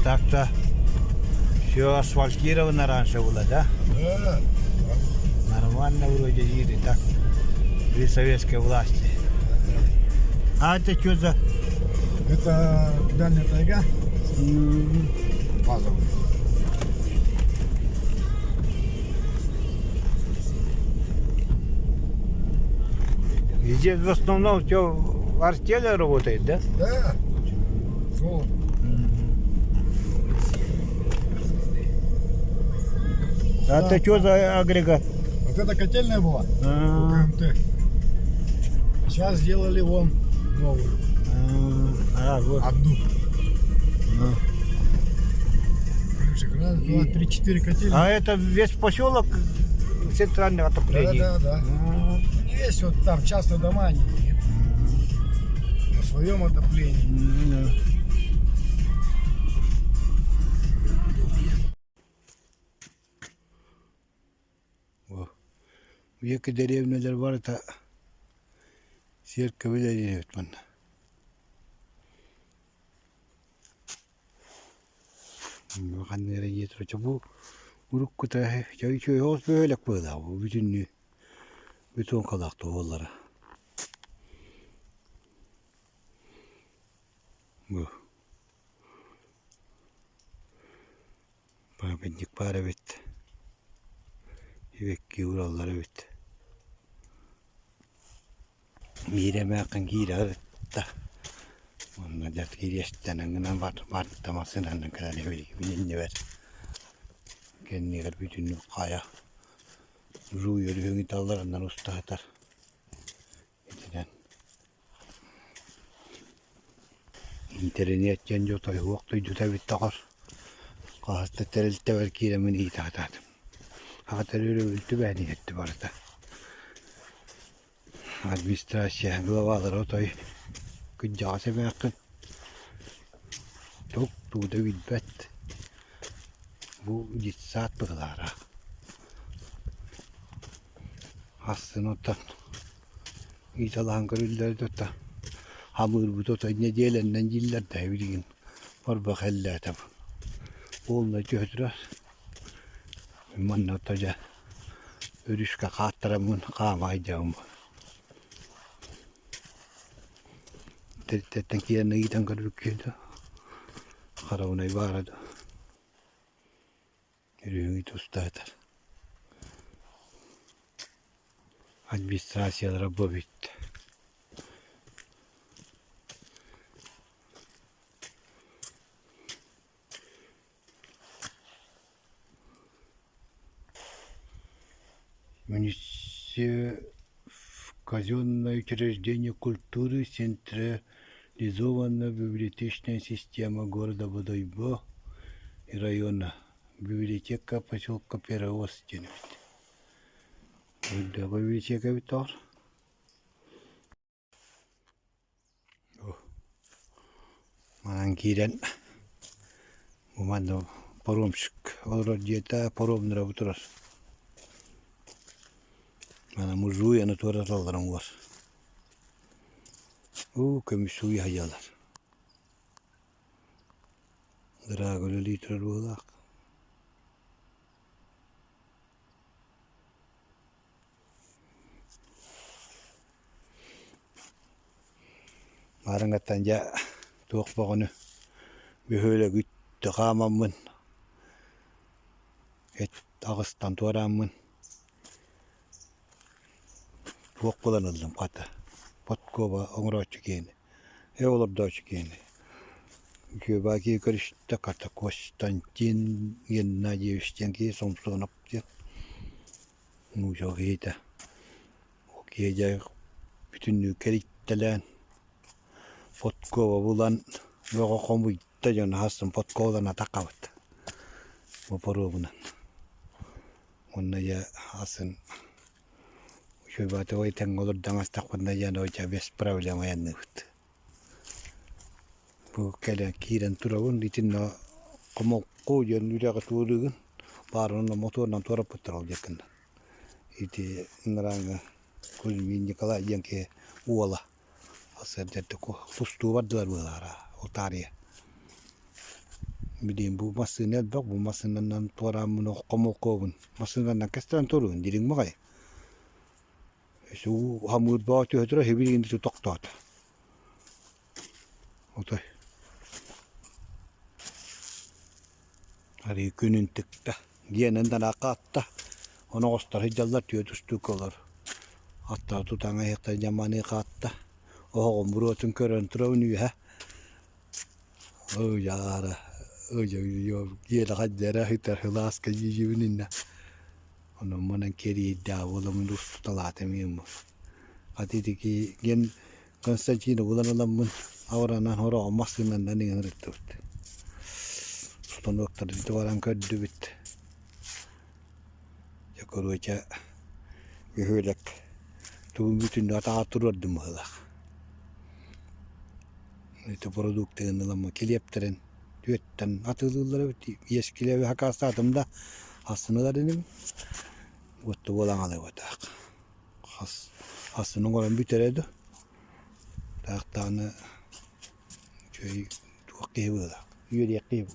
Так-то все асфальтировано раньше было, да? Да. Нормально вроде жили так при советской власти. А это что за... Это дальняя тайга базовая. Здесь в основном все артели работает, да? Да. Золото. А это что за агрегат? Вот это котельная была. А, КМТ. Сейчас сделали вон новую. а, вот. Одну. Короче, раз, два, три, четыре котельные. А это весь поселок центральное Да, отопление? да, да. А, Не весь, вот там частные дома, они нет. На своем отоплении. м, да. Екі деревнялар бар это церковь үлэлиир манна. Ханна эрэ дии турар бу уруккута үчүгэй оҕус бөһүөлэк быһыылаах бу бүтүннүү бетонкалаах туоллара. Бу памятник баар эбит, сибэкки уураллар эбит. Биир эмээххин киирэ сырытта уонна дьэ кириэстэнэн гынан барда массыынанан кэлэн билиннибэр кэннигэр бүтүннүү хайа жууйар үһүҥ талларынан уста сытар итинэн Интэриниэт диэн дьон тойуох дойдута эбит доҕор хаһыс да тэрилтэбэр киирэммин ыйыта сатаатым аҕата өрөбүл түбэһэн иһэрдэ барыта Администрация главалара отой кырдьаҕас эмээххин туох тугу да билбэт бу детсад быһыылаара Астына оттон ыыталаан көрүллэр да оттон хамыырбыт отой нэдиэлэннэн дииллэр да билигин барбах эллээтэ полнай түһэ турар манна ото дьэ өрүскэ хааттараммын хаама сылдьабын Тэрилтэттэн киирэн ыйытан көрбүккүн дуо хараҕынай баара дуо Өрүһүҥү тустаатар администрациялара бу эбит Казенное учреждение культуры централизованная библиотечная система города Бодойбо и района библиотека поселка Перевоз диэн эбит. Үрдээҕи библиотека эбит доҕор. Манан киирэн бу манна паромщик олорор дьиэтэ паромнара бу турар. Манан мужуйаны туораталлар оҥор. Уу көмүс сууйа сылдьаллар. Ыраах үлэлии турар быһыылаах. Маарыҥҥаттан дьэ туох бөҕөнү бөһүөлэгүттэ хаамаммын эт аҕыстан туорааммын туох буолан ыллым хата подкова оҥорооччу киһини ээ олордооччу киһини үчүгэй киһи көрүстэ хата Константин Геннадьевич диэн киһи Сомсонов диэн нуучча киһитэ Киэдьэ бүтүннүү кэрийтэлээн подкова булан бөҕө хомуйда дьон аһастын подковаларын атаххабыт боппуруобунан уонна дьэ асын үчүгэй тэҥҥэ олордон астахпытына дьэ оча без проблем айанныыбыт Бу кэлэн киирэн турабын итиннэ хомолку диэн үрэҕи туоруугун баар онно мотуорунан туораппыттар ол диэкиннэ Ити ыҥырааҥҥа Кузьмин Николай диэн киһи уола сарсыарда тустуу бардылар быһыылаах ол таарыйа. Билигин бу массыына элбэх, бу массыынанан туорааммын хомолкуобун массыынанан кэстэрэн туругун дириҥ баҕайы. Өссө уу хамыырбаҕа түһэ турар, билигин тохтоото. Отой Арыы күнүн тыкта, диэнэн танаакка атта, оноҕостор сылдьаллар түөрт устуукалар. Аттара тутаҥа иһиэхтэрэ дьэ маныаха атта. Оһоҕун буруотун көрөн турабын үөһэ. Ой аара, ой гиэлэ хайдара сытар сылааска дьиибин иннэ. Онон манан кэриэйдээх буоламмын устуталаатым ийэм. Хата итики диэн Константины булан ыламмын абыранан хороҕо массыынанан иҥэн ырыттыбыт. Станоктары баран көрдүбүт. Дьэ короче бөһүөлэк тугун бүтүннүү атаҕар туруордум быһыылаах. Ити продуктыгын ыламмын килиэптэрин түөттэн атыылыыллар эбит. Иэс килиэби сакаастаатым да астынылар иним. Уотта буолан аҕалыыбатах. Хас хасын оҥорон бүтэрэ дуо? Таах-даҕаны үчүгэй туох киһи быһыылаах, үөрүйэх киһи.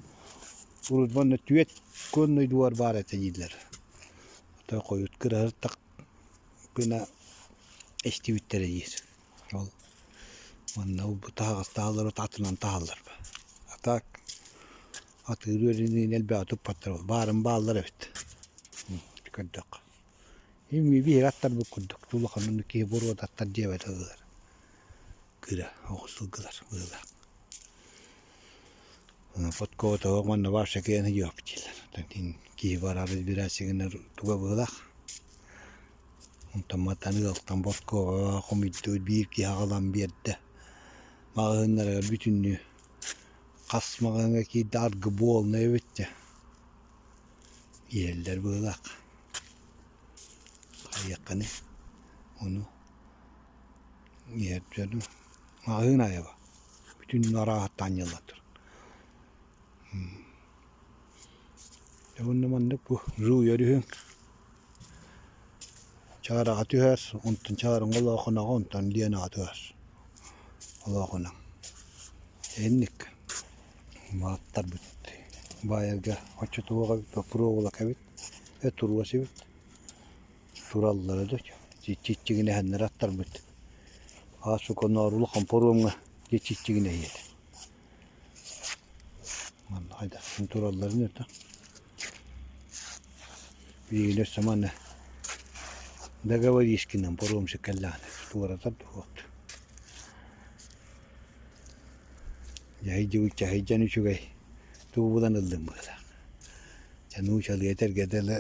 Урут уонна түөрт конный двор баар этэ дииллэр. Отой хойут кыраһыртах гына истибиттэрэ диир. Ол уонна бу таһаҕас таһаллар атынан таһаллар. А так атыыр үөрүнүүнү элбэҕи туппаттар баарын бааллар эбит. Көрдөххө. Биһиги аттарбыт курдук улахан оннук киһи боруода аттар диэбэт ыллар. Кыра оҕус сылгылар быһыылаах. Подкова уонна вообще киһини диэбит дииллэр. Киһи барар избирательгынар туга быһыылаах. Онтон мантан ыалтан Подкова хомуйдубут биир киһи аҕалан биэрдэ. Маҕаһыыннарыгар бүтүннүү хас маҕаһыыҥҥа киирдэ аргы буолна эбит дьэ. Иһэллэр быһыылаах. Хайыаххыный, ону иһэрдэ дуу, маҕаһыын аайы бүтүн арааһыттан анньыллан турар. Дьэ уонна маннык бу жууйар үһүҥ чаараҕа түһэр, онтон чаараҥ олоохунаҕа, онтон Ленаҕа түһэр олоохунаҥ. Инник Бааттарбыт баайарга оччотуох эбит, проволока эбит, туруос эбит. Тураллара да чиччигинэһэннэр аттарбыт. Аасука ноор улахан паромҥа чиччигинэһиэт. Манна хайдах туралларын это. Билигин өссө манна договоришкинан паромщик кэллэҕинэ туоратар дуһуохт. Дьаһайдьыбыт дьаһайдьан үчүгэй тугу булан ыллым быһыылаах. Дьэ нуучалыы этэргэ дылы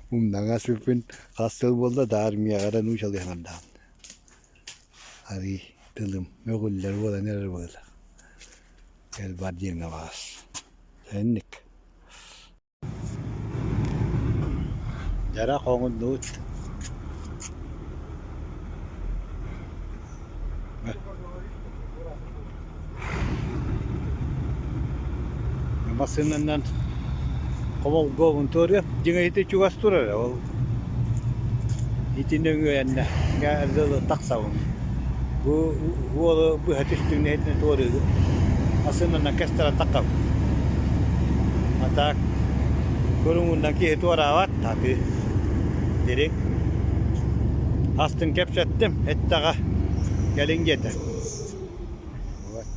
умнаҥас үппүн хас сыл буолла да армияҕа эрэ нуучалыы саҥардаҕым. Арыый тылым мөҕүллэр буолан эрэр быһыылаах. Кэл бар диэҥҥэ баҕас. Инник. Дьара хоҥуннубут Массыынанан хоболгуобун туоруом. Дьиҥэ ити чугас турар ээ ол ити нөҥүө дылы тахсабын. Бу уолу быһа түстүҥ иһитинэ туоруугун. Массыынанан кэстэрэ таххабын. А так куруҥунан киһи туораабат атыы дириҥ. Астын кэпсэттим, эттэҕэ кэлиҥ диэтэ. Вот.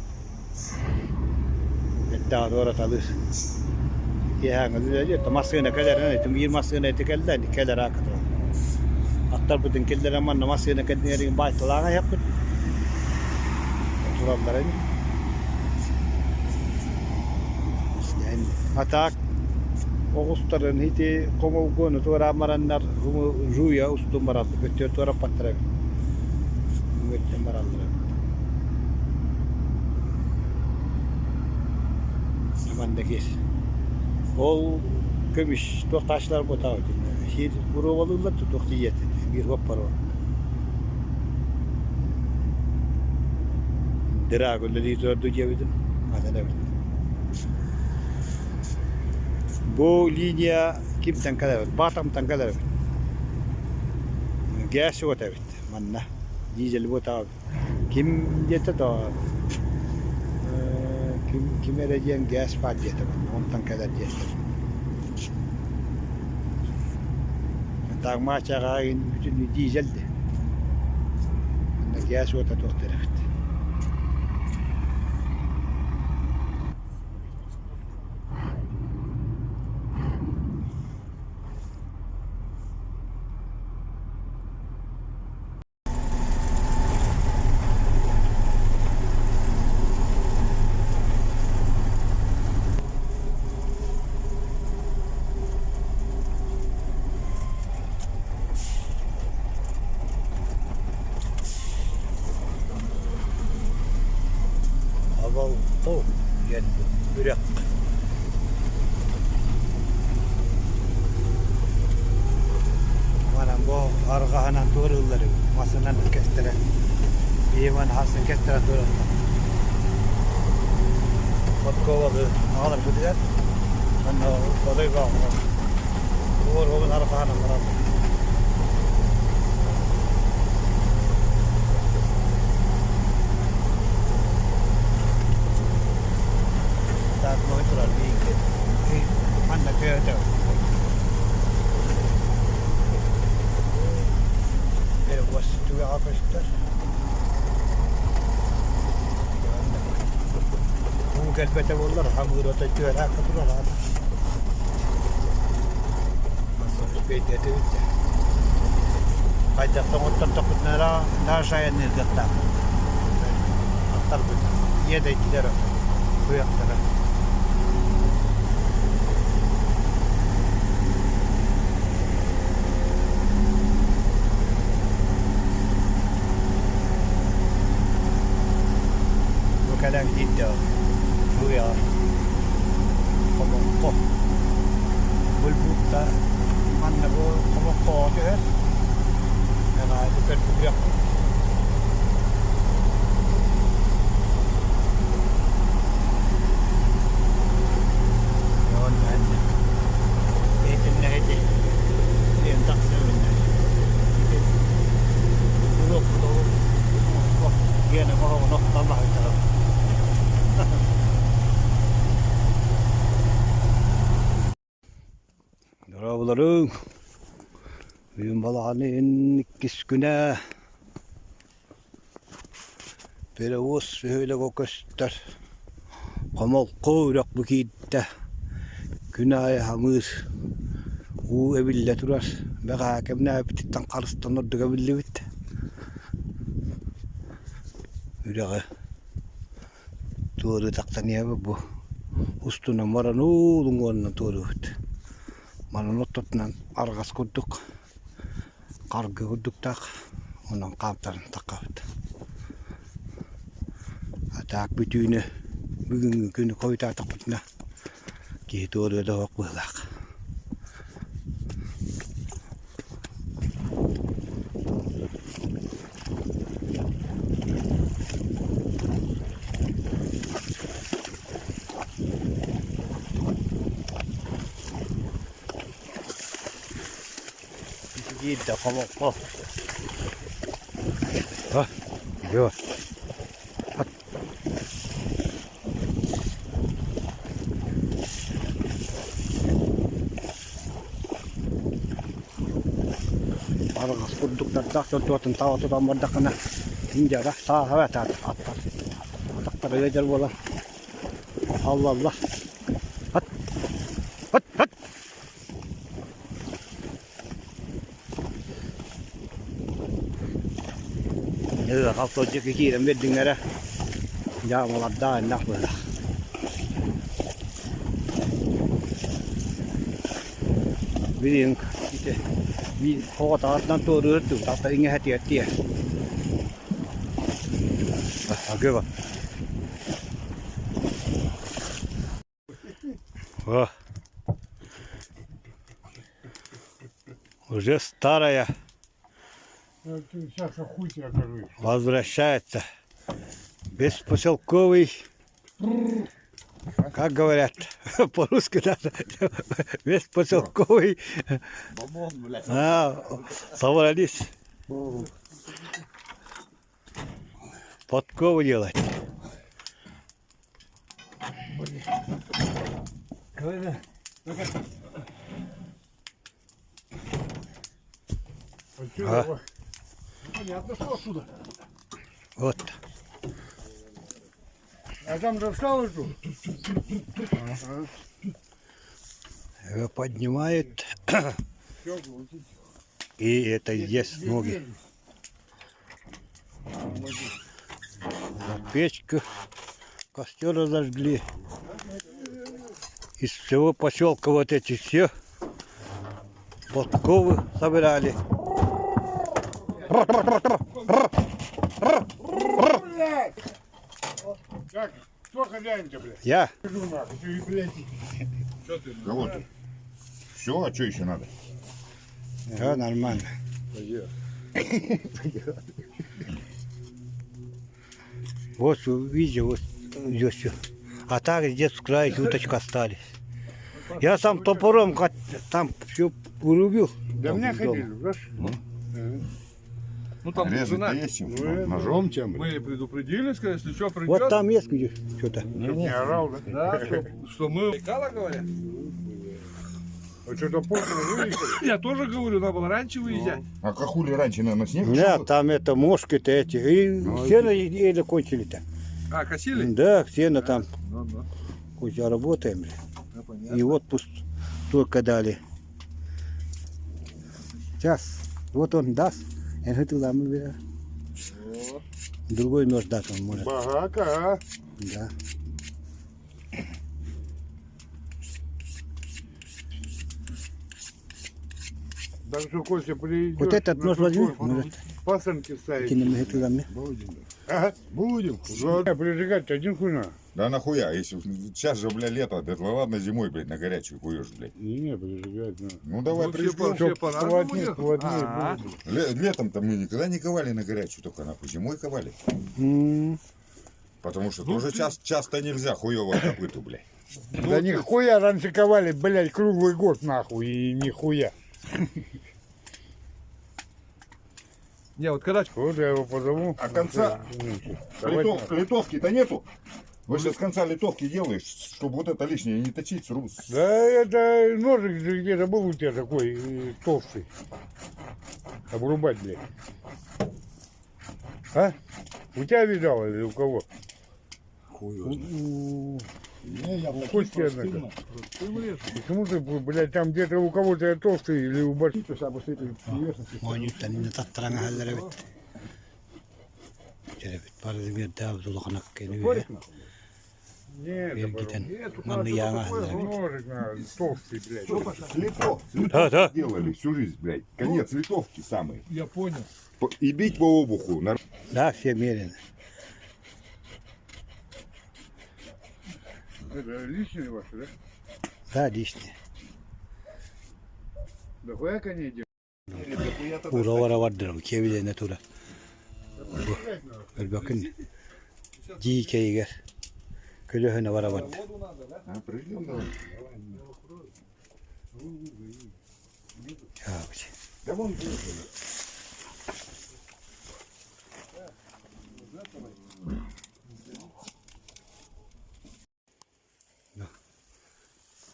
Эттэҕэ туораталыыр. Киэһээҥҥи үлэлиир. Массыына кэлэрин этим биир массыына ити кэллэ, кэлэр аакка Аттарбытын киллэрэн манна массыына кэннигэр баайталаан айаппыт. Тураллар ини. А так оҕустарын ити хомолгуону туораан бараннар жуя устун бараллар көттүөр туораппаттар эбит. Өттөн бараллар эбит. Манна киир. Ол көмүс туох таачылар буотаҕа Сиир буруобалыыллар туох тиийиэт биир уоппар ол. Дырааг үлэлии турар дуу диэбитим атын эбит. Бу линия кимтэн кэлэбит? Баатамтан кэлэбит. Gas уот эбит манна. Дизель уота ким диэтэ да Ким, ким эрэ диэн ГЭС баар диэтэ, онтон кэлэр диэтэ. Тагмачаҕа бүтүннүү дизель дии. Онно ГЭС уота туох эбит. Оболку диэн үрэх. Манан бу арҕаһынан туорууллар эбит, масынан кэстэрэ. Ийэм хасын кэстэрэ туораллар. Подковалы аҕаларбытыгар онно отой баҕалар. Уоруобун арҕаһынан бараллар. Так турар биинки. Манна көтө. Перевоз түгэҕэ көстөр. Уу кэлбэтэ буоллар, хамыыр ото түөрээккэ турар аата. Бэйдэтибит дэ. Хайдах тоҥоттортохпутуна наша айанныыргаттаахпыт. Аттарбыт иэдэйдилэр ото, туйахтара. Бу кэлэн киирдэ туйаҕар хомолко. Булбутта манна бу хомолкоҕо түһэр. Бу көрбүт Дорооболоруҥ! Бүгүн балаҕан ыйын иккис күнэ. Перевоз бөһүөлэгэ көстөр. Хомолку үрэх бу киирдэ. Күн аайы хамыыр. Уу эбиллэ турар. Бэҕэһээ кэмнээбититтэн харыстан ордук эбиллибит. Үрэҕи туоруу тахсан иһэбит бу устунан баран уулуҥ уонна туоруубут. Манан ортотунан арҕас курдук харгы курдуктаах онон хаамтаран таххабыт. А так бүтүүнү бүгүҥҥү күнү хойутаатахпытына киһи туоруо да суох быһыылаах. Биирдэ хомолхо. Йо. Арҕас курдуктардаах дьон туотун таба тутан бардаххына индияда сааһа аттар атахтара ыалдьар буолан аллалла ат ат ат Халсодьуки киирэн биэрдиҥнэрэ дьаамалардаах иннэх быһыылаах. Билигин ити биир оҕотоҕотунан туоруур тутахта иҥэһэтигэр тиийэр. Агыба. О, уже старая возвращается. Беспоселковый, как говорят, по-русски надо, беспоселковый. А, собрались. Подкову делать. А? Понятно, что отсюда. Вот. А там же встал эту. Его поднимает. И это здесь ноги. Печку, костер разожгли. Из всего поселка вот эти все подковы собирали. Блядь! Так, кто хозяин-то, блядь? Я. Иду нахуй, ты, блядь. Кого ты? Все, а что еще надо? Все нормально. Вот видите, вот здесь все. А так здесь с краю уточка остались. Я сам топором там все урубил. Да Там меня дома. ходили, знаешь? Ну там Резать-то жена. есть чем? Ножом чем? Мы ей предупредили, сказали, если что, придет. Вот там есть где что-то. Чтоб не орал, да? Да, что мы... Кала говорят. А что-то поздно выехали. Я тоже говорю, надо было раньше выезжать. А как хули раньше, наверное, снег Да, шел? там это мошки-то эти. И сено еле кончили-то. А, косили? Да, сено там. Ну, ну. Хоть работаем. бля. Да, понятно. И отпуск только дали. Сейчас. Вот он даст. Я говорю, туда мы берем. Другой нож даст он может. Багака, а? Да. Так что, Костя, придешь. Вот этот на нож возьми. такой Может, Пасынки ставить. кинем их туда мне. Ага. Будем. Прижигать один хуй на. Да нахуя, если сейчас же, бля, лето, да ладно зимой, блядь, на горячую куешь, блядь. Не, не, прижигать надо. Ну давай Ну, все прижгем. все по-разному Плотнее, делают. плотнее А. будет. Летом-то мы никогда не ковали на горячую, только нахуй зимой ковали. М, Потому что Ну, тоже часто нельзя хуево копыту, блядь. Да нихуя раньше ковали, блядь, круглый год нахуй, и нихуя. Не, вот когда... Вот я его позову. А конца? Давай Литовки-то нету? Вы сейчас конца литовки делаешь, чтобы вот это лишнее не точить с рус. Да это ножик же где-то был у тебя такой толстый. Обрубать, блядь. А? У тебя видал или у кого? у- У Кости, однако. Почему ты, блядь, там где-то у кого-то толстый или у башки? Оонньуттан инна таттараҥа аһаллар эбит. Теребит бары даа улаханак кени Нет, бергитен Нет, тут манны надо яңа такое, аһаллар эбит. ножик надо, толстый, блядь. С литов, с литовки Да, да. делали всю жизнь, блядь. Конец литовки самый. Я понял. И бить по обуху. Да, все мерено. Это личные ваши, да? Да, лишнее. Да хуя коней делать? Ура бардыр, кебилene тура. Өлбөкүн дии кейгер. Көлөһөнө бара барды. Воду надо, да? А, прижгем давай. Чабыч. Да вон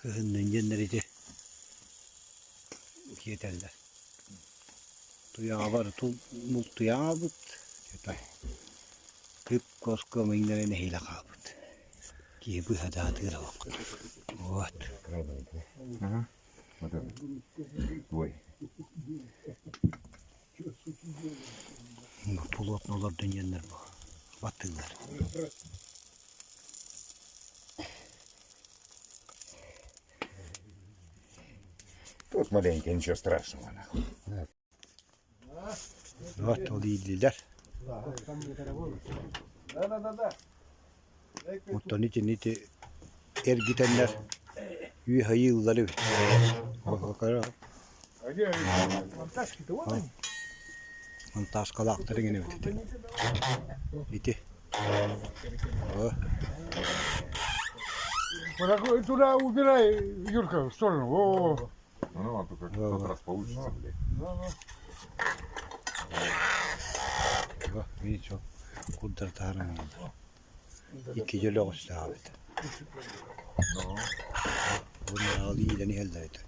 Кыһыннын дьэннэрити киэтэллэр. Туяҕа тул мултуяабыт. Кып коско миңнэрин эһилэ хаалбыт. Киһи быһадаатыыр олох. Вот. Ага. Вот это. Твой. Пулотно олордун дьэннэр бу. Баттыылар. Тут маленько, ничего страшного, нахуй. Вот ол ииллилэр. Да-да-да-да. Оттон ити ити эргитэннэр үө хайыыллар эбит. А где Монтажки-то вот они. Монтажкалаахтар иҥин эбит ити. Ити. О, Подокой- Туда убирай, Юрка, в сторону. Во. Ну, а то как в тот раз получится, блядь. о, видите, курдар тааран. Икки дьөлөҕүстээҕит. Бу иилэн иһэллэр этэ.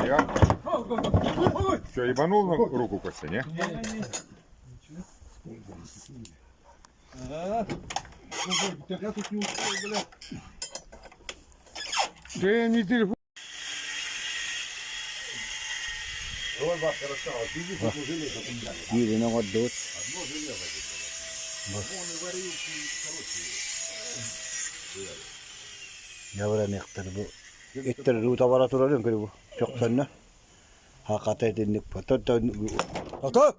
Я. Что, ебанул на руку Костя, не? Я тут не успел, блядь. Ты не телефон. Иилин оҥордубут. Дьабыраныахтар бу иттэр руута бара турарын көрү бу чохсонно хаката итинник Ото!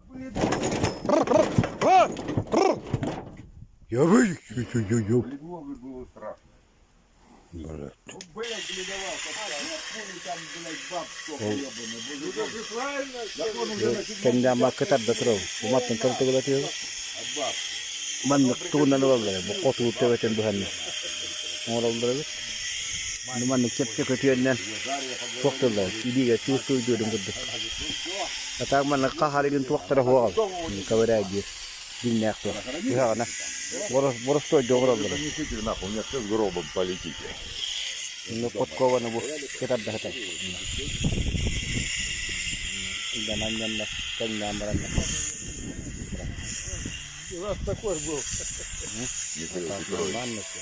Легло было страшно. Кэннэ кытарда турабын. Уматтан кыртыгылатыыбын. Маннык тугунан ылаллар бу хотуу төбөтүн быһанна оҥороллор эбит. Ну маннык чэпчэки өтүөннэн туох тыллар илиигэ чуус суйдуурун курдук. А так маннык хахарыгын туохтара суоҕал. Ковыряй диир. Дьиҥнээх туох. Быһаҕына. Боростуойду оҥороллор. Несите нахуй, у меня все с гробом полетите. Ну подкованы бу кытарда сытар. Анньаннар тэҥнээн бараннар. У нас такой был. Михаил Петрович. Нормально все.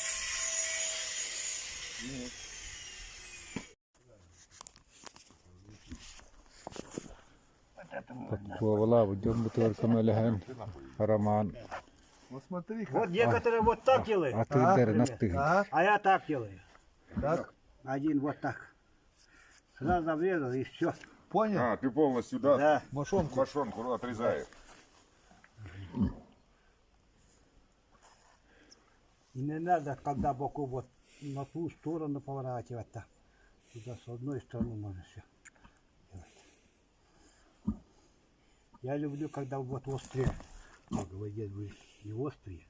Куобалаабыт дьоммутугар көмөлөһөн Роман Вот смотри. Вот некоторые вот так делают, атыырдарын астыһын. А, а я так делаю. так. Один вот так. Сразу обрезал и все. Понял? А, ты полностью, да? Да. Мошонку. Мошонку отрезаешь. И не надо, когда боку вот на ту сторону поворачивать так. Туда с одной стороны можно все делать. Я люблю, когда вот острее. Много вот здесь будет не острые.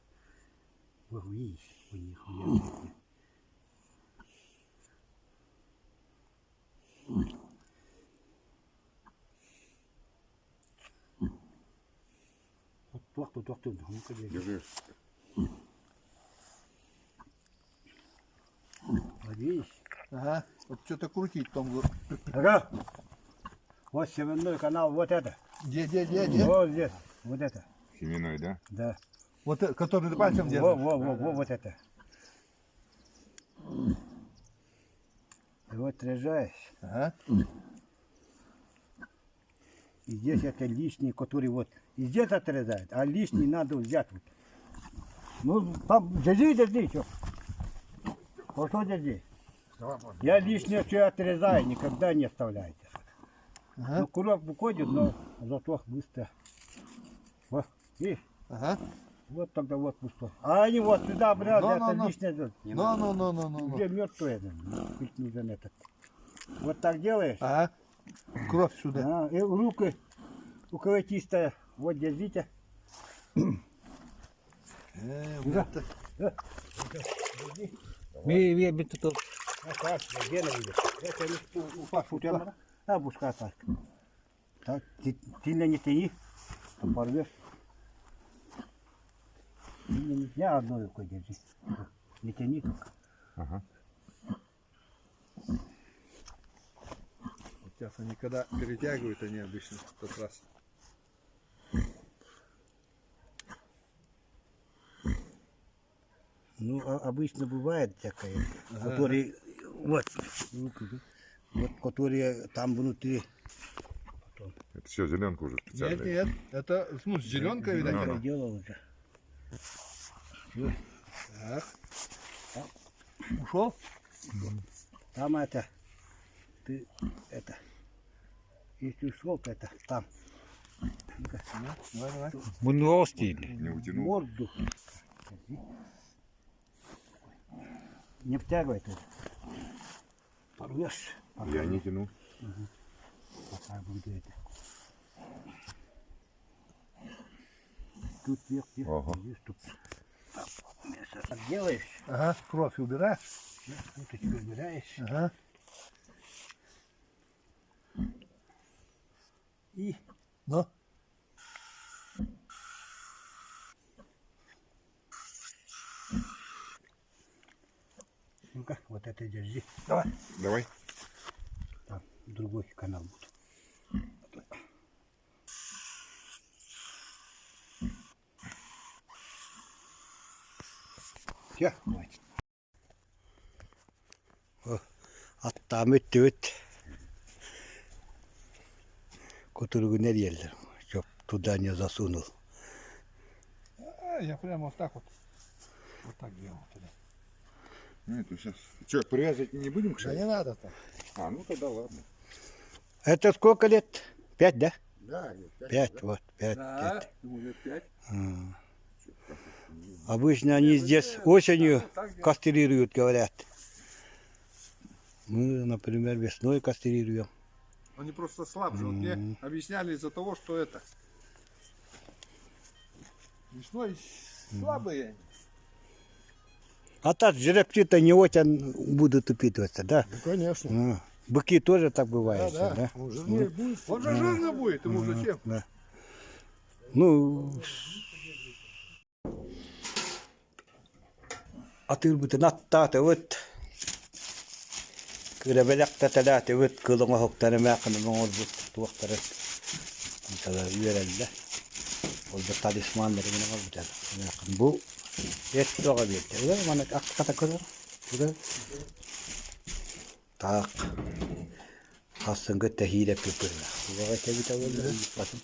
Вот видишь, у них Вот туох, ну-ка, Держи. Вот видишь? Ага. Вот что-то крутить там. Ага. Вот семенной канал, вот это. Где, где, где, где? Вот здесь, вот это. Семенной, да? Да. Вот, который ты пальцем Во, держишь. во, во, во, вот это. И вот отрезаешь. Ага. И здесь это лишний, который вот и здесь отрезает, а лишний надо взять. Вот. Ну, там, держи, держи еще. Хорошо, держи. Я лишнее все отрезаю, никогда не оставляйте. Ага. Ну, курок выходит, но зато быстро. Вот, видишь? Ага. Вот тогда вот пусто. А они вот сюда брали, Но, но, это но. лишнее. Ну, ну, ну, ну, ну, ну. Уже мертвые, хоть нужен этот. Вот так делаешь. Ага. Кровь сюда. А, и руки, у кого чистая, вот держите. Вот так. А так, где она идет? Это не у А, пускай так. Так, ты сильно не тяни, а порвешь. Сильно не тяни, одной рукой держи. Не тяни только. Вот Сейчас они когда перетягивают, они обычно в тот раз. Ну, обычно бывает всякое, которые, вот, вот, которые там внутри. Это все, зеленка уже Нет, специальная. нет, это, ну, с зеленкой, видать. Я это. делал уже. Так. Ушел? Там это, ты, это, если ушел, то это там. Ну-ка, Давай, давай. Муннуга стиили. Не утянул. Морду. Не втягивай тут. Порвешь. Я не тяну. Пока буду это. Тут вверх, вверх, Ага. здесь тут. Мясо так делаешь, Ага, кровь убираешь. уточку убираешь. Ага. И. Ну? Ну-ка, вот это держи. Давай. Давай. Там другой канал будет. Все, хватит. Аттаам өттүбүт кутуругун эрийэллэр, чтоб туда не засунул. А, я прямо вот так вот. Вот так делал туда. Ну, это сейчас. Че, привязывать не будем к Да шее? не надо там. А, ну тогда ладно. Это сколько лет? Пять, да? Да, лет пять. Пять, вот, пять Да, лет. ему лет пять. Обычно они здесь осенью кастрируют, говорят. Мы, например, весной кастрируем. Они просто слабже. Вот мне объясняли из-за того, что это. Весной слабые они. А так жеребцы-то не очень будут упитываться, да? Ну, конечно. А, Быки тоже так бывает, Да, да? да. Он жирнее будет. Он же жирно будет, ему зачем? Да. Ну, атыырбытын аттаатыбыт, кыра бэлэхтэтэлээтибит, кыл оҥоһуктары эмээххин оҥорбут туохтары үөрэллэр. Ол да талисманнары гына оҥорбута. Бу эт тоҕо биэрдэ. Маны акката көрөр. Таах хассыҥҥы тэһиилэппит быһыылаах. Туоҕа этэбитэ буолла ыйыппатым.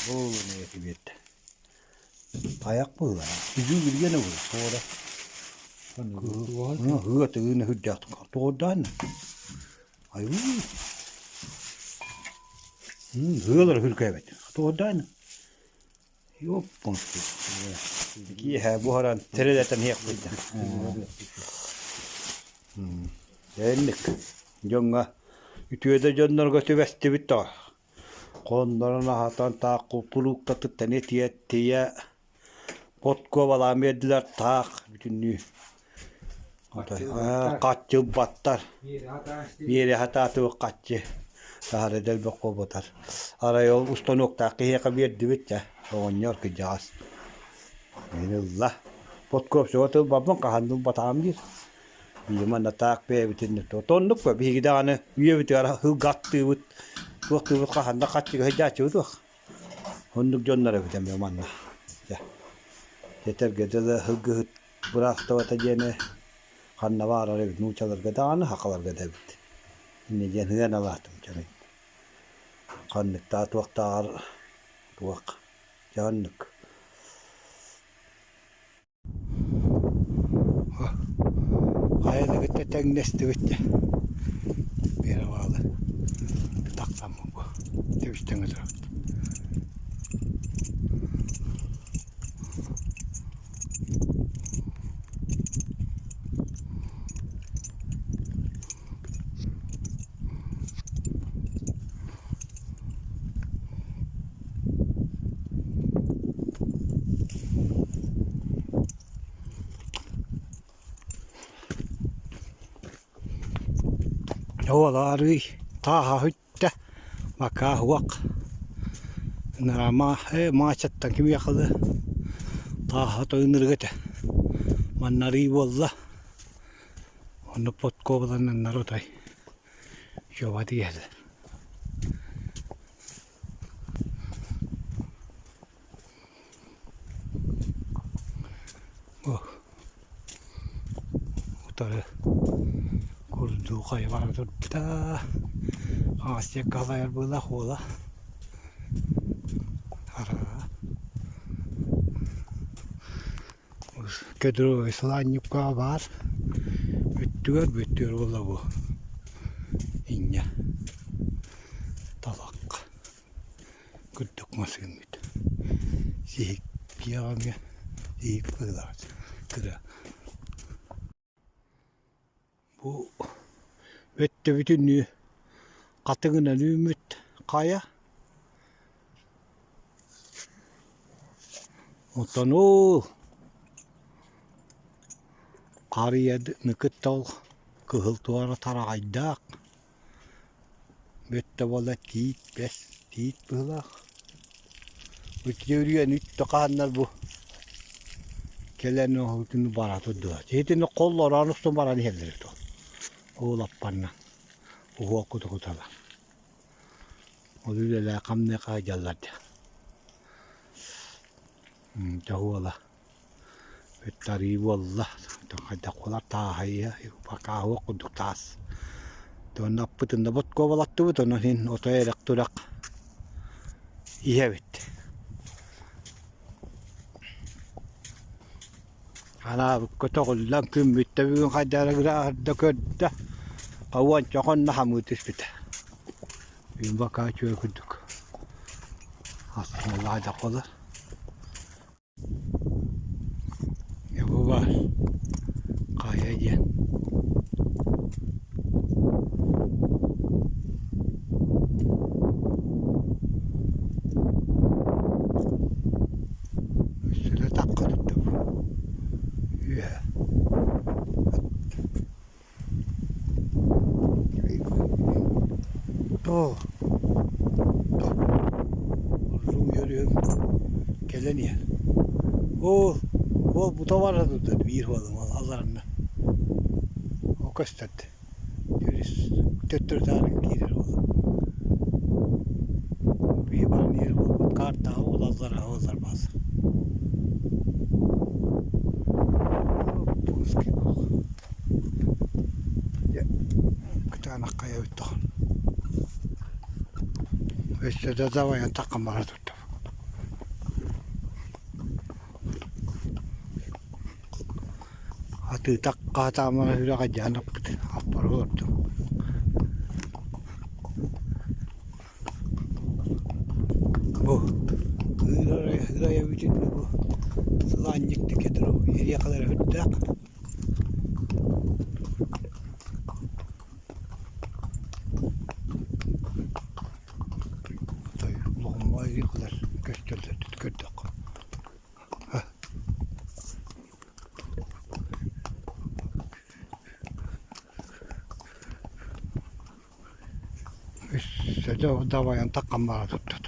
Буолуна эти биэрдэ. Тайах быһыылаах. Үдүү билгэнэ буолла. Туора. Ыа тыгыны үрдээх тоҕордаан. Айуу. Ыалар үркээбит. Тоҕордаан. Ёппонски. Киэһэ буһаран тэрилэтэн иһиэхпит. Энник дьоҥҥо үтүө да дьоннорго түбэстибит тоҕо. Хоннорон аһатан таах кулууктатыттан этийэ-тийэ подкуобалаан биэрдилэр таах бүтүннүү хаччылбаттар биэрэ сатаатыбыт хаччы таһара дэлбэх буолбатар арай ол устануоктаах киһиэхэ биэрдибит дьэ оҕонньор кырдьаҕас мин ылла подкуопсуга тылбаппын хаһан да ылбатаҕым диир Биир манна таах бэйэбитин оннук ба биһиги даҕаны үйэбитигэр ылгаттыыбыт туохтуубут хаһан да хаччыга сылдьааччыбыт суох оннук дьоннор эбит эмиэ манна дьэ этэргэ дылы сылгыһыт быраастабата диэни ханна баарар эбит нууччаларга даҕаны сахаларга да эбит инньэ диэн сыаналаатым дьэ ханныктаа туохтааҕар туох дьэ оннук Хайаны кытта тэҥнэстибит дьэ перевалы тахсаммын бу тэбис-тэҥҥэ турабыт Уолаарый тааһа бүттэ макаа уох Маачаттан кимиэхэ да тааһа тойоннорго этэ маннарыы буолла онно подкобалананнар отой Чуоба тиийэллэр Утары курдуу хайа бара турда хаҥас диэки халайар быылаах уола араа Кедровый сылаанньыкка баар бүттүгэр бүттүгэр буолла бу инньэ талах курдук мас гыммыт сиһик киэҕэ сиһик быһыылаах кыра Бу өттөбүтүнүү хатыҥынан үүммүт хайа Оттон ол харыйаны кытта ол кыһыл туора тараҕайдаах. Бүттэ буолла тиит, бэс, тиит быһыылаах. Үтүөрүйэн үттэ хааннар бу кэлэн оһутун бара турдулар. Итини холлороон устун баран иһэллэр этэ. Уолаппанна уһуох кутукутала. Ол үлэлээ хамныы хаайдаллар дии. Дьэ уола Ыттарыы буолла, хайдах буолар тааһайыа, бакааһыах курдук таас. Уонна аппытын да боткуобалаттыбыт, онон иһин отой эрэх-турах иһэбит. Анаабыкка көтөҕүллэн күммүт да бүгүн хайдах эрэ ырааһырда көрдө, уонча хонно хамыы түспүтэ. Бүгүн бакаа үчүгэй курдук. Астыналлаах хайдах буолар. Бу баар хайа диэн Үссүлэ тахха турда бу үөһэ Тоо Урсун кэлэн иһэр. Оо, ол бута бара турда биир буоллум ол алларанна. Ол көстөрдө. Төттөрү-таары киирэр ол. Биир баран иһэр буолбут картаҕа ол аллара олар баас. Пуски буолла. Дьэ, кытаанах хайа бүттэх. Өссө да давайан таххан бара турдум. Атыытах хаатаамана сүрэҕэ дьаан аппыт аппар олордум. Бу ырайа бүтүн бу сылаанньык тикэ туру ириэхэлэрэ үрдээх. Улахан көстөллөр көрдөххө. Өссө дабайан таххан бара турдут.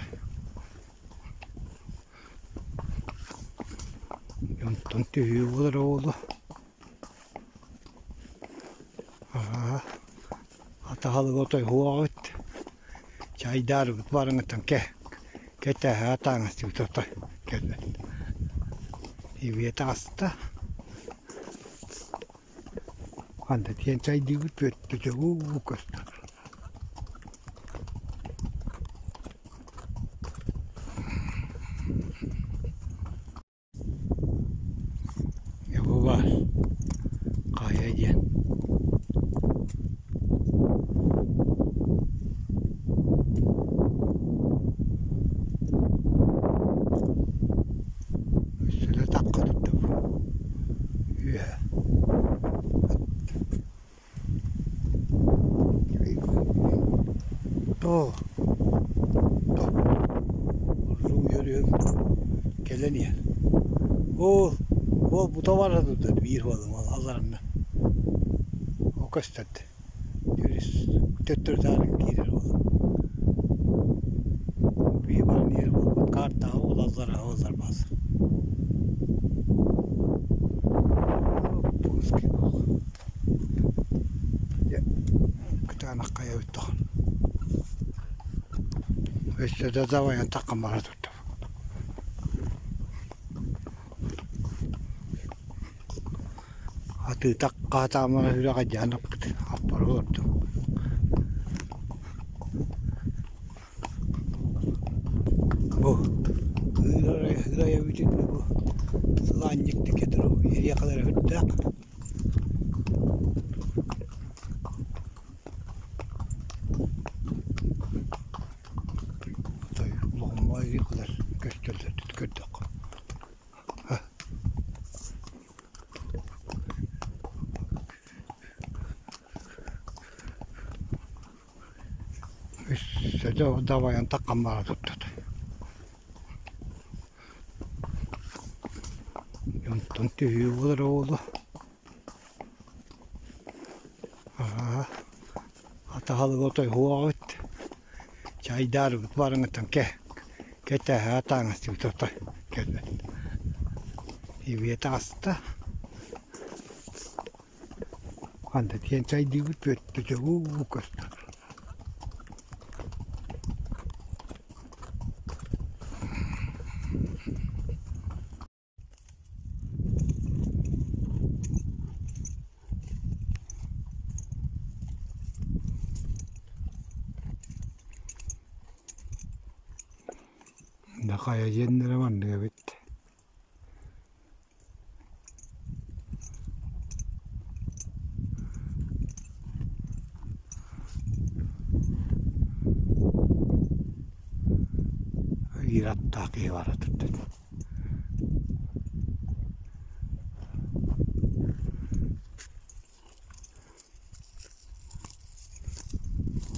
Онтон түһүү буолар оҕолу. Атаһалык отой уоҕабыт. Чайдаарбыт барыҥыттан кэ кэтэһэ атааҥастыыбыт отой кэлбэт. Ибиэ таҕыста. Ханна тиийэн чайдыыбыт бүөттүтэ уу көстөр. Бу баар хайа диэн Үссүлэ тахха турда бу үөһэ Тоо Урсун кэлэн иһэр. Оо, ол бута бара турда биир буоллум ол алларанна. Ол көстөрдө. Төттөрү-таары киирэр ол. Биир баран иһэр буолбут картаҕа ол аллара олар баас. Дьэ, кытаанах хайа бүттэх. Өссө да давайан таххан бара турдум. Атыытах хаатаамана сүрэҕэ дьаан аппыт аппар олордум. Бу ырайа бүтүн бу сылаанньык тикэ туру ириэхэлэрэ үрдээх. Отой улахан ириэхэлэр көстөллөр көрдөххө. Өссө дабайан таххан бара турдут. Онтон түһүү буолар оҕолу. Атаһалык отой уоҕабыт. Чайдаарбыт барыҥыттан кэ кэтэһэ атааҥастыыбыт отой кэлбэт. Ибиэ таҕыста. Ханна тиийэн чайдыыбыт бүөттэ уу көстөр. Да хайа дьиэннэрэ маннык эбит. Биир аттаах киһи бара турда.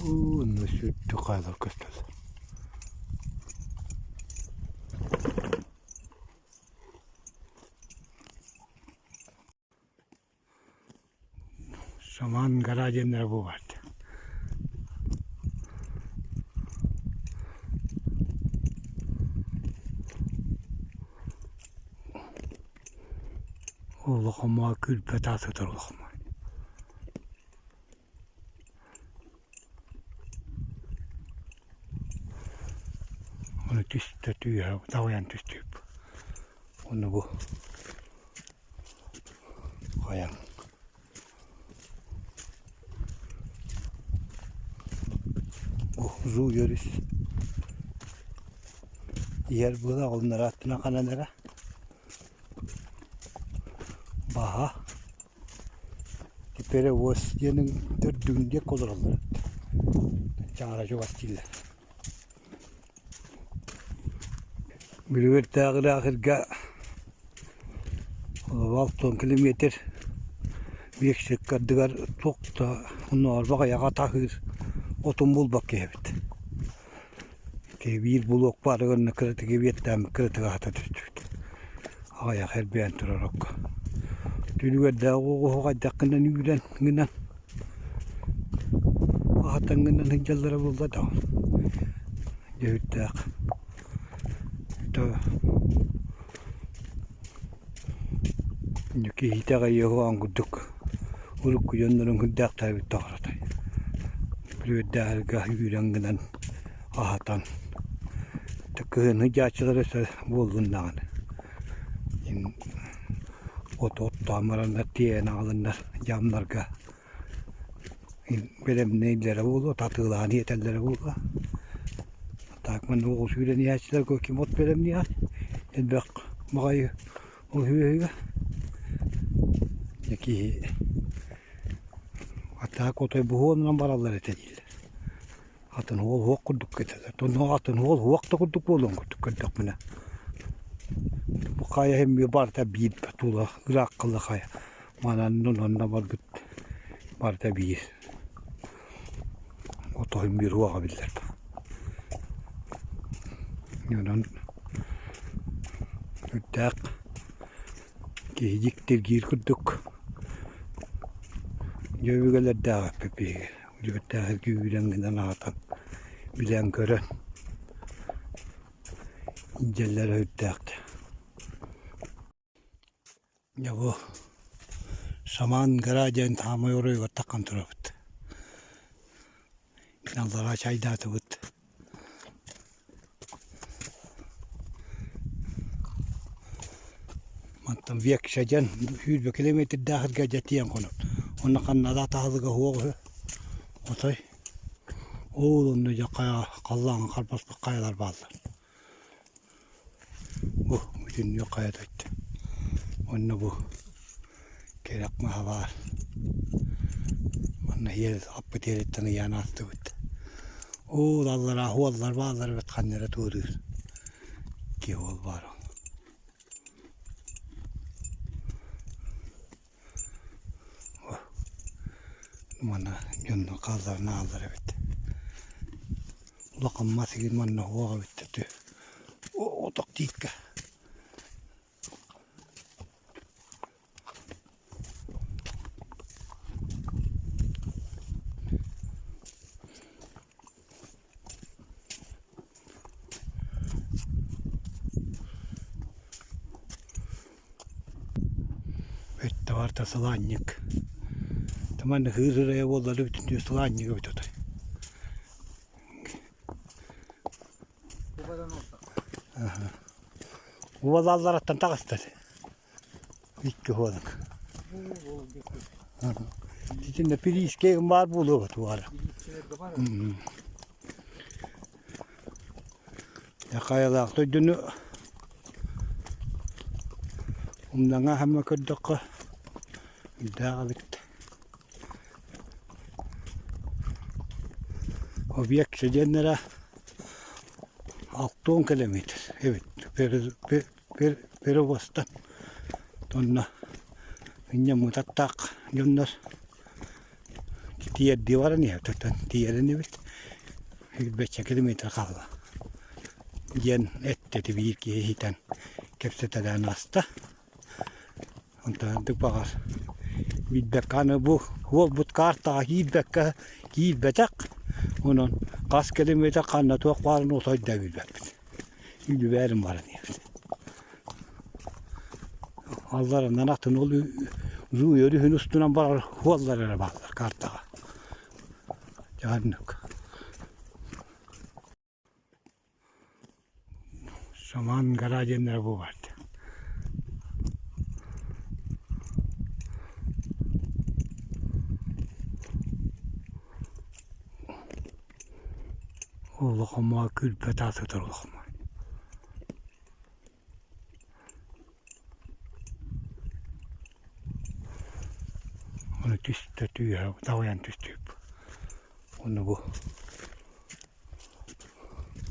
Онно сүрдүк хаалар көстөллөр. Самаан гора диэннэрэ буолбат. Улахаммаа күлбэт аатыгар улахаммаа. Ону түстэ түһэ таҕайан түстүбүт. Ону бу хайаҥ Узуу өрүс иһэр быһа олуннара аттына ханан эрэ баһа перевоз диэнин төрдүгүн диэки олороллор эбит чаара чугас дииллэр Бүлүүрдээҕи 60 километр биэксик ардыгар туох да оннооҕор айаҕа таһыыр отун булбакка иһэбит. Ити биир булуок баар гына кыратык эбиэттээммит кыратык аһата түстүбүт. Аҕыйах элбээн турар окко. Түлүгэрдээх оҕуһу хайдах гынан үүрэн гынан аһатан гынан сылдьаллара буолла да дьүһүттээх киһитэҕэ Иоанн курдук урукку дьоннорун курдаахтаабыт тоҕоротой бүлүөрдээхэргэ үүрэн гынан аһатан кыһыны дьааччылар өссө буоллун даҕаны от оттоон бараннар тиэйэн аҕаланнар дьаамнарга бэлэмнииллэрэ буолуо, татыылаан иэтэллэрэ буолуо. Так манна оҕус үүрэн иһээччилэргэ ким от бэлэмниэҕэй? Элбэх баҕайы ол үөһүгэ. Дьэ киһи атаак отой буһуонунан бараллар этэ дииллэр. Атын уол уох курдук кэтэллэр. Онно атын уол уох да курдук буолуон курдук көрдөхпүнэ. Бу хайа иһин барыта биир тула ырааххалла хайа. Манан онно барбыт барыта биир. Отоһун биир уоҕа биллэр. Онон үрдээх киһи дьиктиргиир курдук дьэ өбүгэлэрдээх эппит биһиги. Үлүгэрдээхиргэ үүрэн гынан аһатан, билэн-көрөн илдьэллэрэ сүрдээх Дьэ бу Самаан гора диэн саамай оройугар таххан турабыт. Аллараа чайдаатыбыт. Мантан Векша диэн 120 километрдээхиргэ дьэ тиийэн хонот. Онно ханна таһылыга суох үһү. Отой ол онно дьэ хайа халлааҥҥа харбаспыт хайалар бааллар. Бу бүтүннүү хайа дойду. Онно бу кэрэх маһа баар. Манна иэл аппыт иэлиттэн ыйаан аастыбыт. Уул аллараа уоллар бааллар эбит ханна эрэ туоруур. Икки уол баар ол. Манна дьонно хаалларына ааллар эбит. Улахан мас игин манна уох эбит этэ. Отох тииккэ. Барыта сылаанньык. Манна кыыс ырайа буолла да бүтүннүү сылаанньык эбит отой. Уолалларыттан таҕыстар. Икки уолук. Итиннэ пириискэ баар буолуо туора. Хайалаах дойдуну умнаҥа хамма көрдөххө үрдээх эбит. Объект диэннэрэ 60 километр эбит перевозтан онно инньэ мутаттаах дьоннор тиэрдии баран иһэр тиийэрин эбит сүүрбэччэ километр хаалла диэн эттэ ити биир киһи иһитэн кэпсэтэлээн ааста онтон ордук баҕар билбэккэ аны бу уолбут картаҕа киирбэккэ киирбэтэх онон хас километр ханна туох баарын отой да билбэппит үлүбээрин баран иһэбит Алларанан атын ол Зуй өрүһүн устунан барар уоллар эрэ бааллар картаҕа. Дьэ оннук. Самаан гора диэннэрэ бу баар. Улахаммаа күлбэт аатытар улахаммаа. Ону түстэ түһэ даҕайан түстүбүт. Ону бу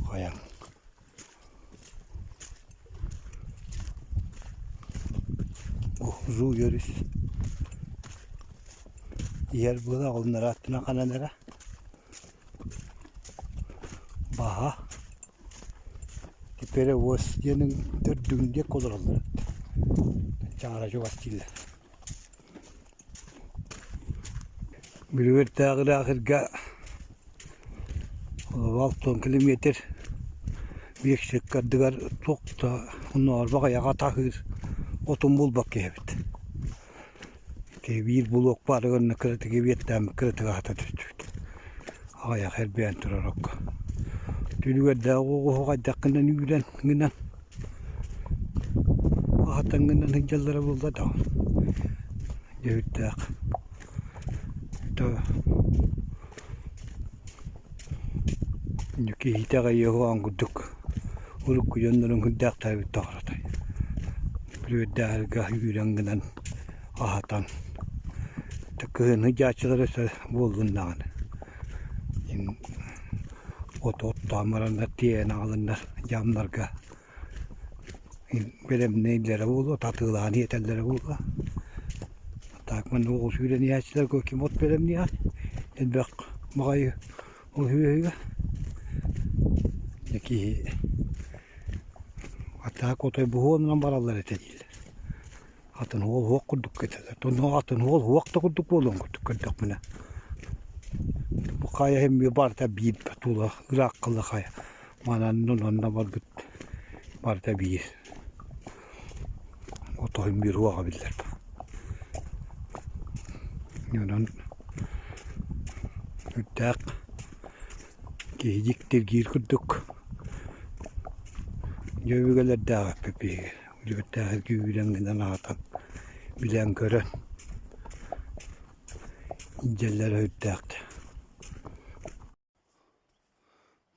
хайаҥ бу Зуй өрүс иһэр буола олуннара аттынан ханан эрэ Баһа Перевоз диэнин төрдүгүн диэки олороллор эбит. Чаара чугас дииллэр. Бүлүүрдээҕи лааҕырга 60 километр биэксик ардыгар туох да оннооҕор баҕайаҕа таһыыр отун булбакка иһэбит. Ити биир булуок баар уонна кыратык эбиэттээммит кыратык аһата түстүбүт. Аҕыйах эрбээн турар окко. Түлүгэрдээх оҕуһу хайдах гынан үүрэн гынан аһатан гынан сылдьаллара буолла да дьүһүттээх то киһитэ аҕай курдук урукку дьоннорун курдаахтаабыт тоҕоротой Бүлүүрдээҕэргэ үүрэн гынан аһатан кыһыны дьааччылар өссө буоллун даҕаны от оттоон бараннар тиэйэн аҕаланнар дьаамнарга бэлэмнииллэрэ буолуо татыылаан иэтэллэрэ буолуо так манна оҕус сүүрэн иһээччилэргэ ким от бэлэмниэҕэй элбэх баҕайы ол үһүөһүгэ киһи Атаак отой буһуонунан бараллар этэ дииллэр. Атын уол уох курдук кэтэллэр. Онно атын уол уох да курдук буолуон курдук көрдөхпүнэ. Бу хайа иһин барыта биир тула ырааххалла хайа. Манан онно барбыт барыта биир. Отоһун биир уоҕа биллэр. Онон үрдээх Киһи дьиктиргиир курдук дьэ өбүгэлэрдээх эппит биһиги үлүгэрдээх күүрэн гынан аһатан билэн көрөн илдьэллэрэ сүрдээх да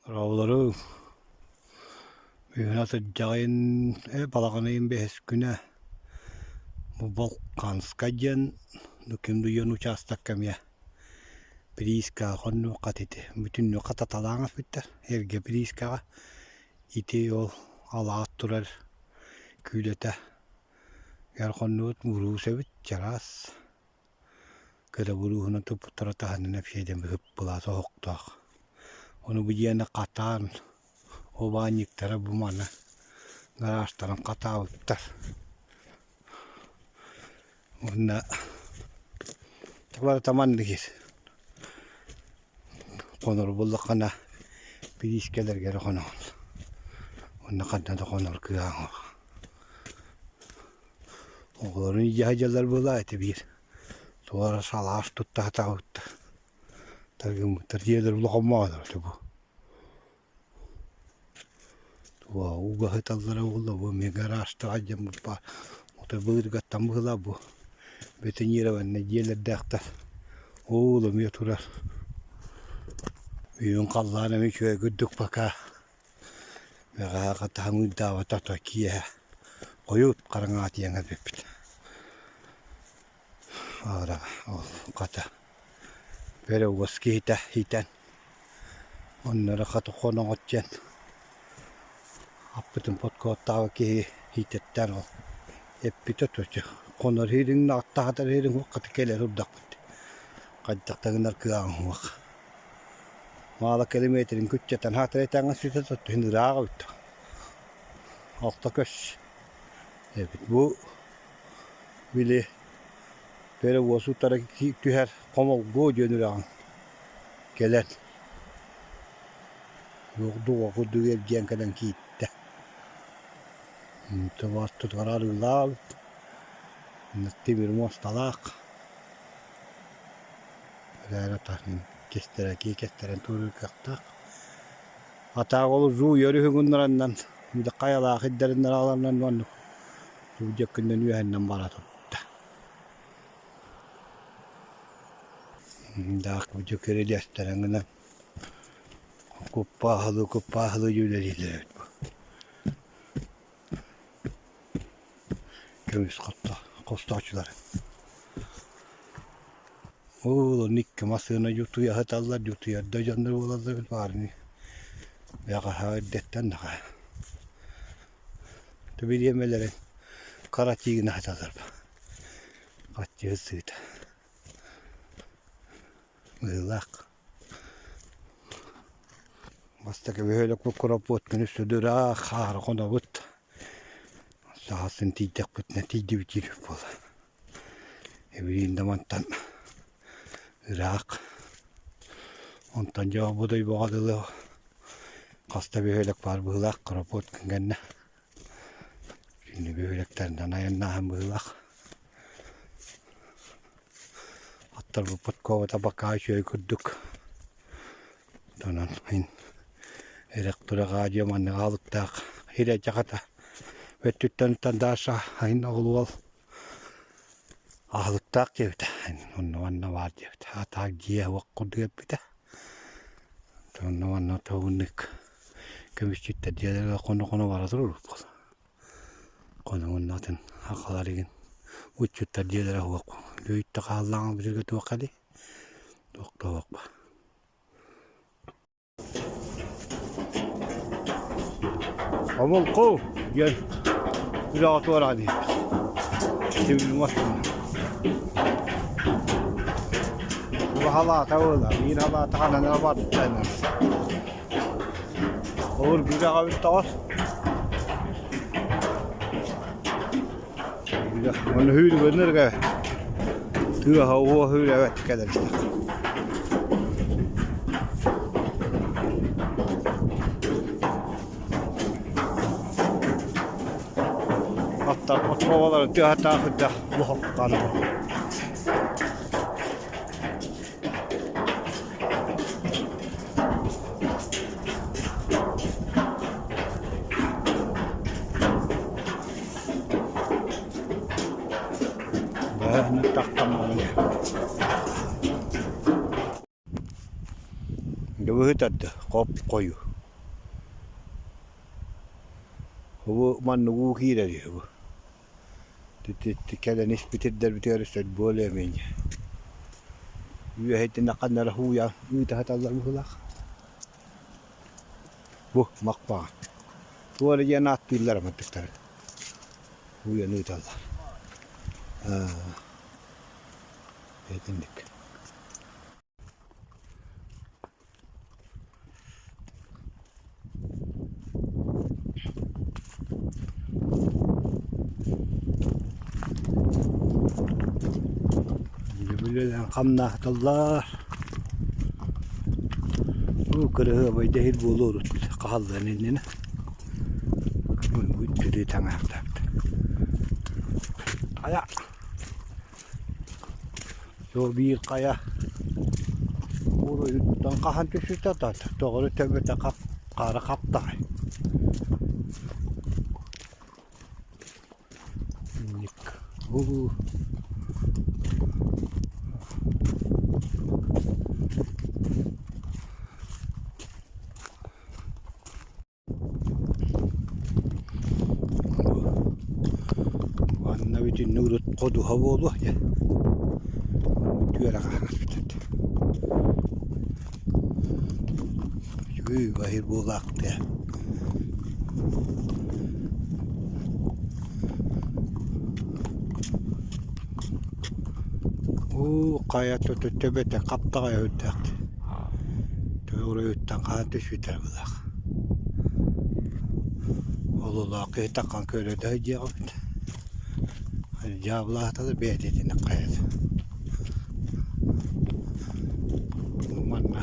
Дорооболору бүгүн атырдьаҕын балаҕан ыйын бэһис күнэ бу Балканскай диэн Ким учаастакка эмиэ Приискаҕа хоннуоххат ити бүтүннүү хататалаан аспыттар эргэ приискаҕа ити ол алаат турар күүлэтэ эр хоннубут уруус эбит чараас кыра бурууһунан туппуттара таһынан эпсиэйдэн быһыппылаас оһохтоох ону бу дьиэни хатаан ол баанньыктара бу маны гаражтарын хатаабыттар Уонна барыта маннык ис хонор буоллаххына бириискэлэргэ эрэ хоноҕун уонна ханна да хонор кыаҕыҥ суох. Оҕолорун илдьэ сылдьаллар буолаа ити биир туора салаас тутта сатаабыттар. Таргыммыттар дьиэлэр улахан маҕанар этэ бу. Туга ууга сыталлара буолла бу эмиэ гаражтаах дьон баар. Отой былыргаттан быһыылаах бу бетонированнай дьиэлэрдээхтэр. Оол эмиэ турар. Бүгүн халлаан эмиэ үчүгэй курдук пока. Бэҕэһээ хатаһымыырдаабата то киэһэ хойут хараҥаҕа тиийэн кэлбиппит. Аара ол хата бэрэ уос киһитэ иитэн онно эрэ хата хоноҕот диэн аппытын подкоттаабыт киһи иитэттээн ол эппитэ то хонор иһириҥ аттаатар иһириҥ хата кэлэ турдахпыт хайдах да гынар кыаҕыҥ суох Маала километрин күччэтэн хаатыр этэҥҥэ сүтэ түһүн ыраах эбит алта көс эбит бу били перевоз утары түһэр хомолгуо диэн үрэҕин кэлэн дуоҕа курдук эргийэн кэлэн киирдэ ортотугар арыылаабыт тимир муосталаах Эрээри таһын кэстэрэ кэстэрэн туруор кыахтаах. Атаах ол зуу өрүһү гыннараннан хайалаах ирдэриннэр аҕаланнан оннук дьэккиннэн үөһэннэн бара турда. Даах бу кирилиэстэрин гынан куппааһылыы куппааһылыы үлэлииллэр эбит бу. Көмүс хостоочулар. Ол онно икки массыына дьутуйа сыталлар, дьутуйарда дьоннор буолаллар эбит баарыны бэҕэһээ эрдэттэн даҕа бириэмэлэрин хара тиигинэ сыталлар хаччы сыыта быһыылаах Бастакы бөһүөлэкпит Куроппуотканы сүдүраах хаара хонобут. Саасын тиийдэхпитинэ тиийдибит диир буола. Эбириин да мантан ыраах. Онтон дьэ бу дойбоҕо дылы хаста бөһүөлэк баар быһыылаах Куроппуоткын кэннэ. Күндү бөһүөлэктэринэн айаннааһын быһыылаах. Аттарбыппыт куобата бакаа үчүгэй курдук. Онон мин эрэх-турах аадьыа маннык аалыктаах ирэдьэхата өттүттэн Даша айын оҕолуол аһылыктаах диэбитэ. Онно манна баар диэбитэ. Атаак дьиэ уох курдук эппитэ. Онно манна тугуннук көмүсчүттэр дьиэлэригэр хоно-хоно бара турар Хонугун атын сахалар игин уччуттар дьиэлэрэ суох. Лүөйтэ хааллаҕын билэргэ туохха дии? Туох да суох ба. Омолку диэн үлэҕэ туораан иһэбит. Тимир массыына. Халаата буолар, биир халаата ханан эрэ барда Олор бүрэҕэ бүттэҕэр. Оны hүүрүгөннөргө тыаһа уо hүүрэбэт кэлэр Аттар отковалары тыаһатаах үрдэх лохоттан. Дыбыһытарды хоп хойу. Бу маннык уу киирэр үһү бу. Кэлэн испитирдэрбитигэр өссө более-менее. Үөһэйтинэ ханна эрэ һууйа ыыта сыталлар быһыылаах. Бу Махпаҕа. Туора диэн ааттыыллар аматтыктары. Һууйан ыыталлар. Итинник. Үлэлээн хамнааталлар. Бу кырыһыабай да иһит буолуо урут хаһалларын иннинэ. Бу түрүү таҥаахтаабыт. Хайа. Сол биир хайа уруйуттан хаһан түспүтэ тоҕо төбөтө хара хаптаҕай. Инник. Уу. Уонна бүтүннүү урут ходуһа буолуо дьэ. Түөрэ хаһан Үчүгэй баһыр буолаахтыа. Уу хайа төбөтө хаптаҕай өйдөөх. Төбө хаан түспүтэ быһыылаах. Олулаах киһи таххан көрө да сылдьыаҕыт. Дьаабылаата да бэйэтэ итинник хайата. Манна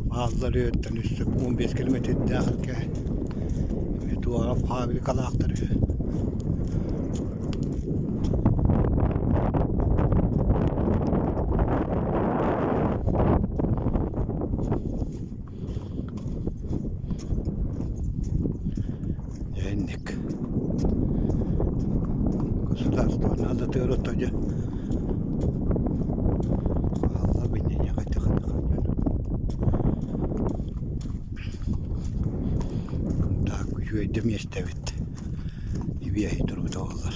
бааллар үөттэн үстүк 15 километрдээх эргэ туора фабрикалаахтар үһү. Инник. Государство надо тыырыта дьэ. Алла Так үчүгэйдик миэстэбит. Ибиэһи турбута буоллар.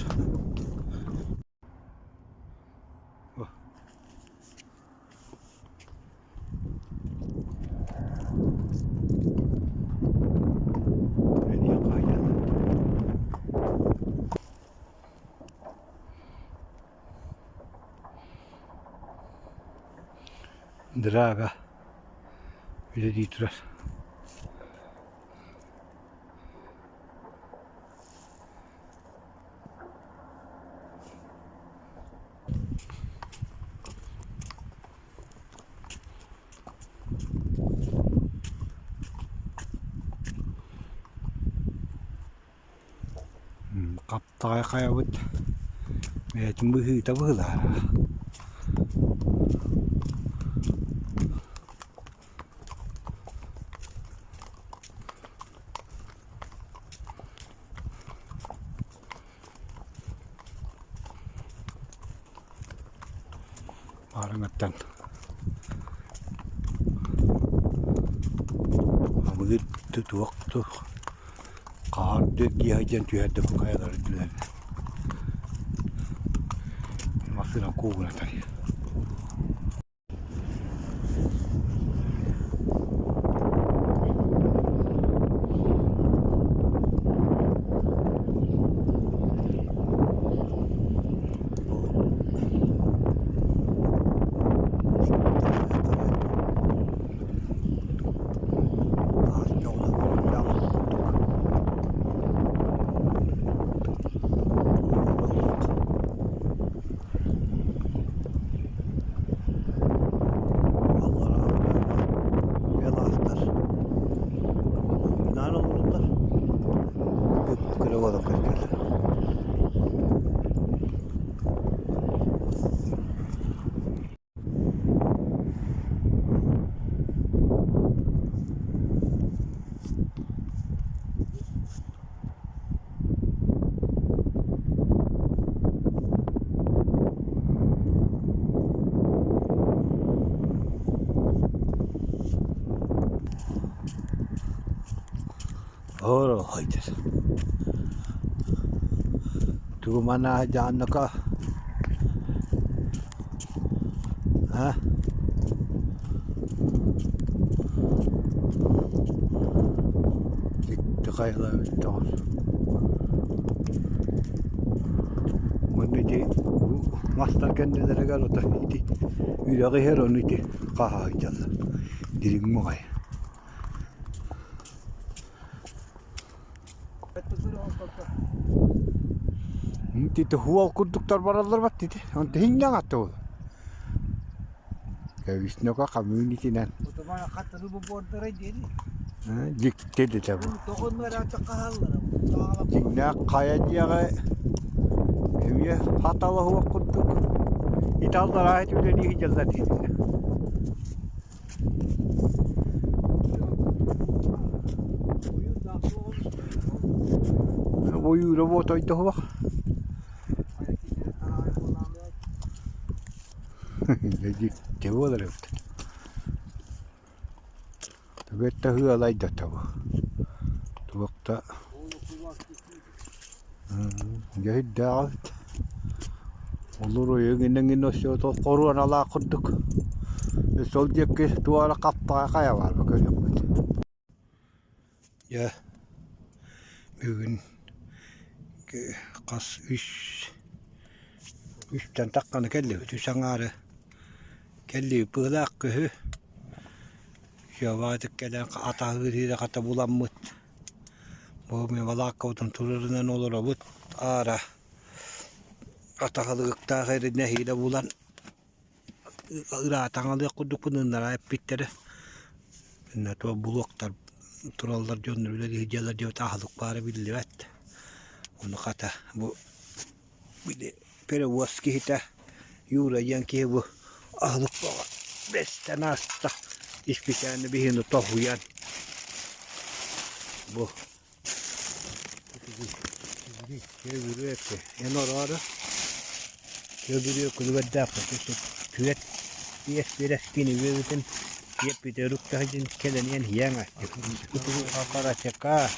Драга үлэлии турар. Хаптаҕай хайабыт бэйэтин быһыыта быһыылаах. Аарыҥаттан Абыгыр туох туох хаар дьиэ сылдьан түһэрдэ бу хайалар үрдүлэринэн массыына куугунатар Аллараа Наан олороллор. Кыра буолан көстөллөр. Оро-хойдер. Тугу манаа дьааннака а хайалаабыттаҕын Уонна ити мастар кэннилэригэр ото ити үрэҕи иһэр ону ити хаһа сылдьаллар дириҥ баҕайы Ити хуол курдуктар бараллар бат ити. Онто хинньаҥ атта ол. Кэбиснөкө хамыын итинэн. Дьикти дэтэ бу. Дьиҥнээх хайа диэҕи Эмиэ хаталаһыах курдук италлараа үлэлии сылдьаллар диэтилэр. Ойуура буотойдоһуох. Дьикти буолар эбит. Түгэттэ ыалайда тобу. Туох да дьэһирдээх эбит. Олору эҥин-эҥин өссө хоруоналаах курдук. Сол диэки туора хаппаҕа хайа баар көрүөхпүт. Дьэ, бүгүн хас үс үстэн тахханы кэллибит, үс аҥаары кэллибит быһыылаах көһү. Сыабаатык кэлэн атаһыыр иһирэ хата буламмыт. Бу мин балааккабытын турарынан олоробут. Аара атаҕалыктаах эрэ нэһиилэ булан ыраатаҥалыах курдукпун ыннараа эппиттэрэ. Иннэ туох булуоктар тураллар дьоннор үлэлии сылдьаллар диэбит аһылык баара биллибэт. Ону хата бу били перевоз киһитэ Юра диэн киһи бу аһылык бөҕө бэстэн ааста. Исписээнэ биһигини тоһуйан бу Көбүрүөкү эн ороору көбүрүө күлүгэрдээх түөт биэс бирэскини үөбүтүн сиэппит өрүктэһитин кэлэниэн иһиэҥ Карачака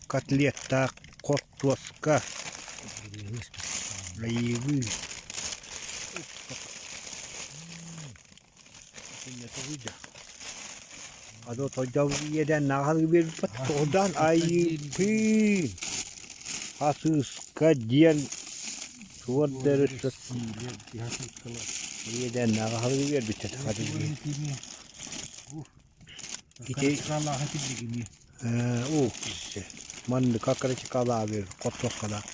котлеттаах хортуоска айыыбыы Адо тойдообут нааһалыы биэрбиппит тоҕудаан айыытыы хасыыска диэн суор дөрүс иэдээн нааһалыы биэрбиттэр Ити оо маннык аккырачыкалаабы хоттуоххалаах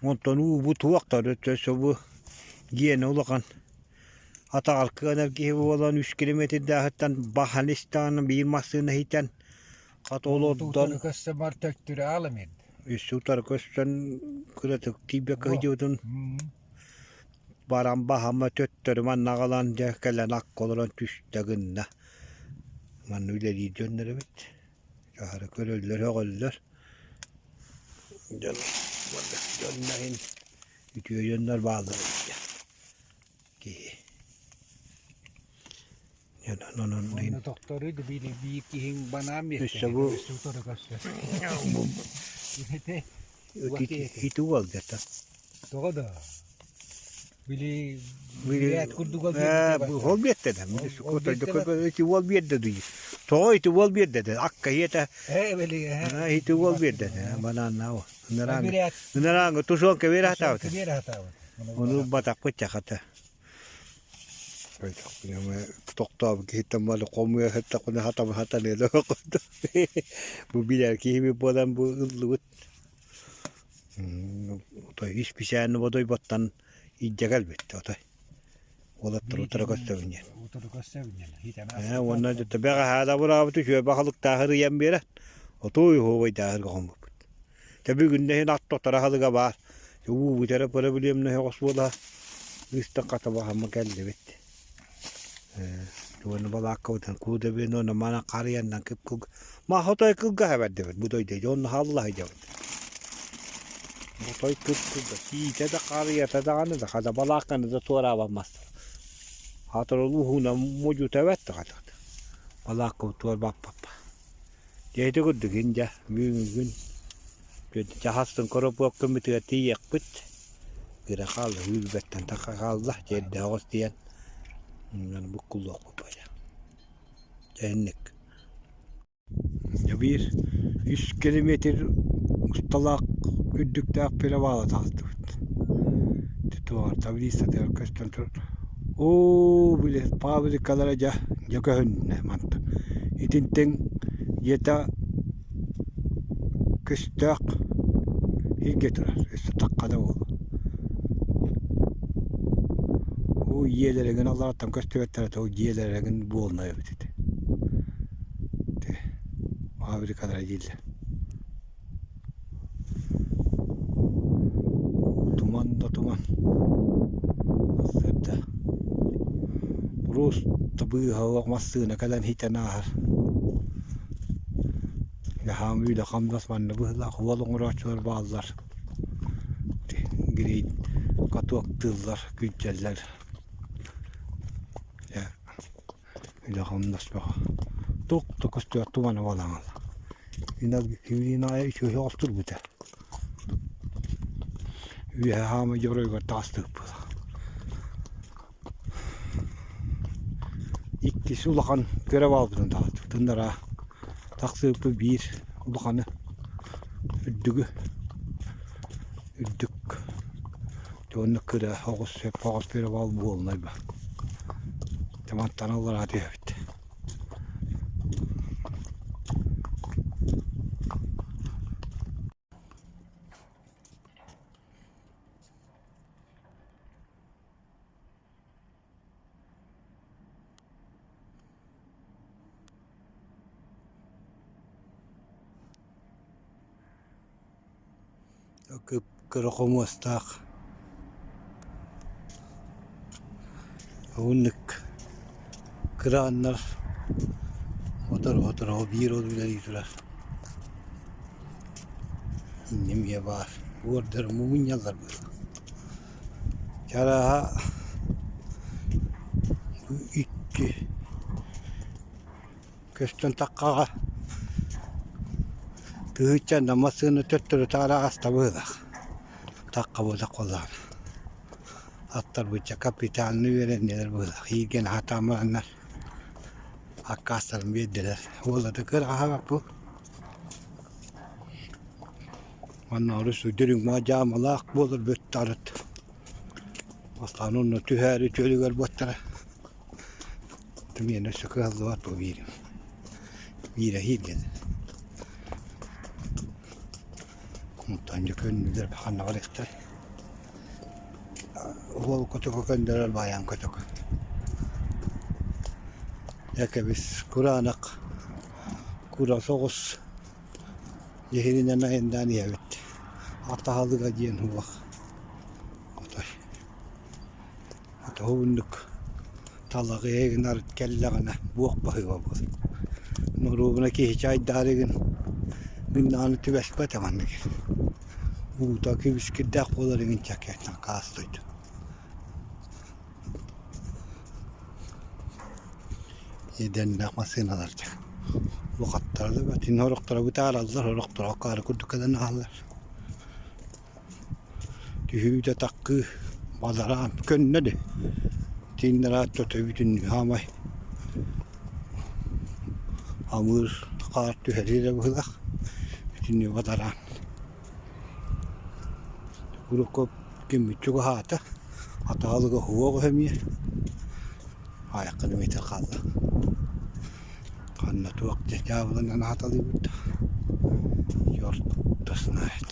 онтон уу туохтар өссө бу гиэнэ улахан Атаҕар кыанар киһи буолан үс километрдааҕыттан баһан истэҕинэ биир массыына иһитэн хат олордон Көстө бар төттөрү аалым үс утары көстөн кыратык тиийбэккэ сылдьыбытын баран баһама төттөрү манна аҕалан дьэ кэлэн акка олорон түстэ гынна. Манна үлэлиир дьоннор эбит. Аһары көрөллөр, өҕөллөр. Дьон дьонно иһин үтүө дьоннор бааллар эбит киһи. Онно тохтору биир биир киһиҥ банаан Өссө бу ити уол дата. Тоҕо да били Били ол биэрдэ да ити уол биэрдэ дуу тоҕо ити уол биэрдэ да акка ийэтэ ити уол биэрдэ банааннаа Ынарааҥы тушуонка биэрэ сатаабыт. Ону батахпыт чахата. Тохтообут киһиттэн бары хомуйа сыттахпына хатабы хатаныа да курдук. Бу билэр киһибит буолан бу ыллыбыт. Отой исписээнни бодойботтон илдьэ кэлбит отой. Уолаттар утары көстөбүн диэн. Ээ уонна бэҕэһээ да бураабыт үчүгэй баһылыктааһыр ыйан биэрэн отуй уһуобайдааһырга хоммуппут. Дьэ бүгүн да иһин ат тотор аһылыга баар. Уубут эрэ проблемнай оҕус буола ыыстан хатабаһамма кэллибит. Уонна балааккабытын кууда биэн уонна манан харыйаннан кып-кыл Ма хотой кылгас эбэрдибит бу дойду онно халла сылдьабыт. Отой кып-кылгас сиитэ да харыйата даҕаны да хата балаакканы да туораабат мастар. Хатыр уһуна модьута эбэт да хата. Балааккабыт туорбаппаппа. Дьэ ити курдук индьэ бүгүҥҥүн чахастын коропуопкаммытыгар тиийиэхпит. Кыра хаалла, үүрбэттэн таха хаалла, дьиэрдээх оҕус тиийэн буккуллуохпут баайа. Дьэ инник. Дьэ биир үс километр усталаах үрдүктээх перевала таҕыстыбыт. Туоҕар таблицатыгар көстөн турар. Оо, били фабрикалара дьэ, дьэ көһүннэ мантан. Итинтэн дьиэтэ көстөөх сиргэ турар, өссө тахха да буолуо. Оо, дьиэлэригин аллараттан көстүбэттэрэ, ол дьиэлэригин буолна эбит ити. Фабрикалара дииллэр. Туман да туман. Сырда. Просто быыһалах массыына кэлэн хитэн ааһар. Хаам үлэ хамнас манна быһыылаах уол оҥорооччулар бааллар. Грейд катоктыыллар, күрдьэллэр. Үлэ хамнас бөҕө. Туох да көстүбэт тумана буолаҥал. Юлина үчүгэй соҕус турбута. Үөһэ хаамай дьоруойгар таҕыстыбыппыт. Иккис улахан кыра баалбытын таҕыстыбыт. Ыннараа тахсыбыппыт биир улаханы үрдүгү үрдүк Уонна кыра оҕус сөп оҕус перевал буолунай ба. Мантан аллараа түһэбит. Кып-кыра хомуостаах уһуннук кырааннар сотору-сотору биир ол үлэлии турар инним эмиэ баар уордар мунньаллар быһыылаах чарааһа икки Көстөн таххаҕа тыһыынчанан массыына төттөрү таары ааста быһыылаах. Тахха буоллах буоллаҕына. Аттарбычча капитальнай үөрэннилэр быһыылаах. Ииргэн аһатаан бараннар аккаастарын биэрдилэр. Уоллата кыраҕаһа бу. Манна орус үрдүрүҥ дьаамалаах буолар бүттэ арыт. Бастаан онно түһээри түөлүгэр буоттара. Миэнэ өссө кыһаллыбат бу биирим. Биирэ иһииргэн. Онтон дьэ көннүлэр ханна барыахтарай. Уол котоку көннөрөр баайаан котоку. Дьэ кэбис кураанах кура соҕус дьиһининэн айаннаан иһэбит. Атаһалыга диэн уох. Отой. Тоһууннук талаҕы гынар кэллэҕинэ буох баһыыба буолар. Норуобуна киһи чайдаары гын гыннаҕына түбэспэт маннык. Уута кибискирдээх буолар игин чакыаттан хаастойду. Иэдэннээх массыыналар дьэ. Улахаттара да бэтин сорохторо бытаараллар, сорохторо акаары курдук кэлэн аһаллар. Түһүүтэ таккыы бадараан көннө дии. Тииннэраат төтөбүтүн хаамай амыыр хаар түһэрии эрэ быһыылаах итинник бадараан. Урукку киммит чугаһаата, атаалыга уһуох эмиэ аайаххын эмиэтэ хаалла. Ханна туох дьаабыланан аһаталыыбыт да, черт знает.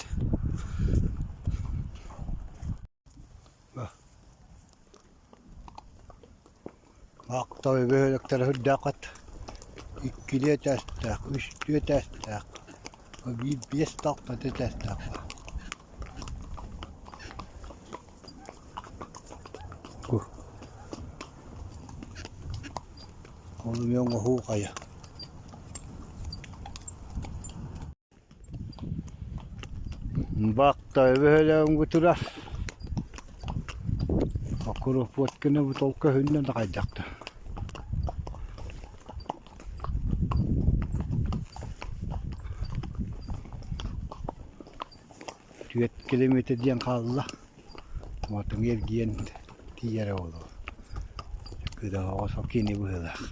Актовый бөһүөлэктэрэ үрдээх иккилии этээстээх, үстүү этээстээх, биир биэс да алтата этээстээх баар. Ол эмиэ оҥоһуу хайа. Бакта бөһүөлэгин турар. Окуропуотканы бу толко өһүннэн да хайдахта. Түөрт километр диэн хаалла. Отун эргийэн тиийэрэ буолуо. Кыдаҕа сол кини быһыылаах.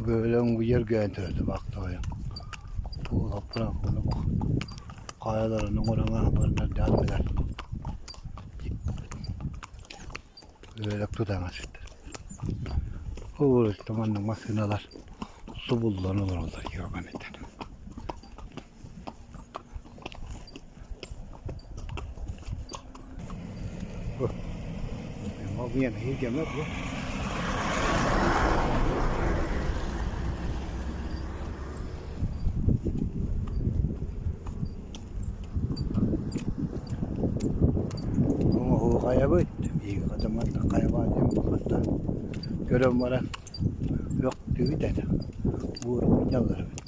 Бөөлөҥ үөргээн турар баахтаҕайым. Хайаларын оҥорон аһабарынар даанныгар Үөрэх тутаҥа сыттар. Ол маннык массыыналар субуллан олороллор йоган этэн. Хомуйан иһирдьэммэт бу. Оҥоһуу хайабыт, биһиги хатамматтан хайа баар диэн буолбаттаах. Көрөн баран үөхтүбүт этэ, буору мунньаллар эбит.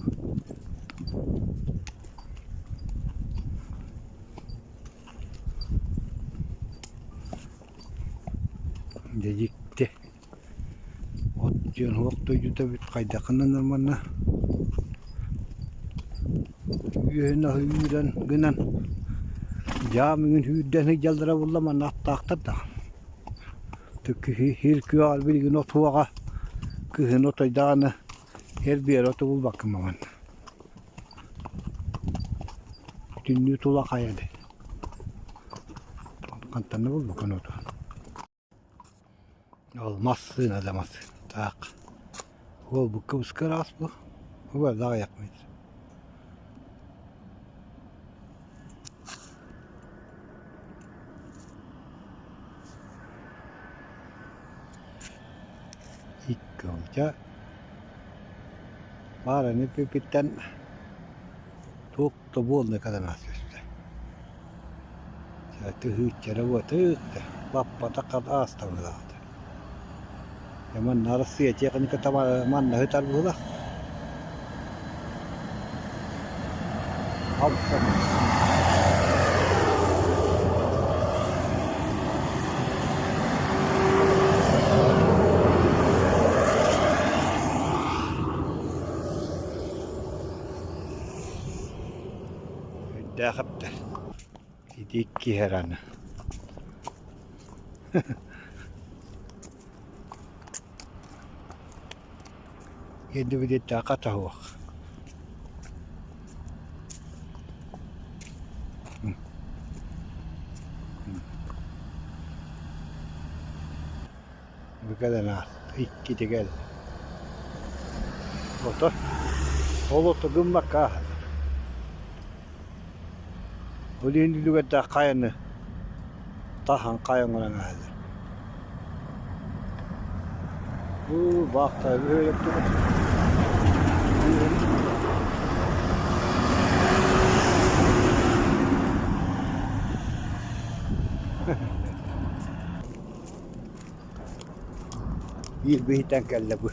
Дьэ дьикти. От диэн уох дойдута эбит хайдах гынаннар манна үөһүн аһы үүрэн гынан дьаам үҥүн үүрдэн сылдьаллара буолла манна аттаахтар да Сир күөҕэр билигин от уоҕа кыһын отойдаҕына эр-биэр оту булбаккын манна Бүтүннүү тула хайа эбит. Хантан да булбаккын оту. Ол массыына да массыына. Так. Уолбукка быска ыраас бу. Бу аҕыйах метр. Икки олдьа баар аны бүппүттэн туох да буолла кэлэн түстэ. Тыһыыччара уотык да баппатах ааста быһыылаах. Манна Арассыыйа тиэхиньикэтэ манна сытар быһыылаах. Өйдөөх эптэр. Ити икки иһэр аны. Кэннибититтэн хатаһыах. Бу кэлэн ааста, иккитэ кэллэ. Ото, ол ото гыммакка ааһар. Ол иһин үлүгэрдээх хайаны таһан хайа оҥорон ааһаллар. Бу баахта үһү Биир быһыытан кэллэ бу.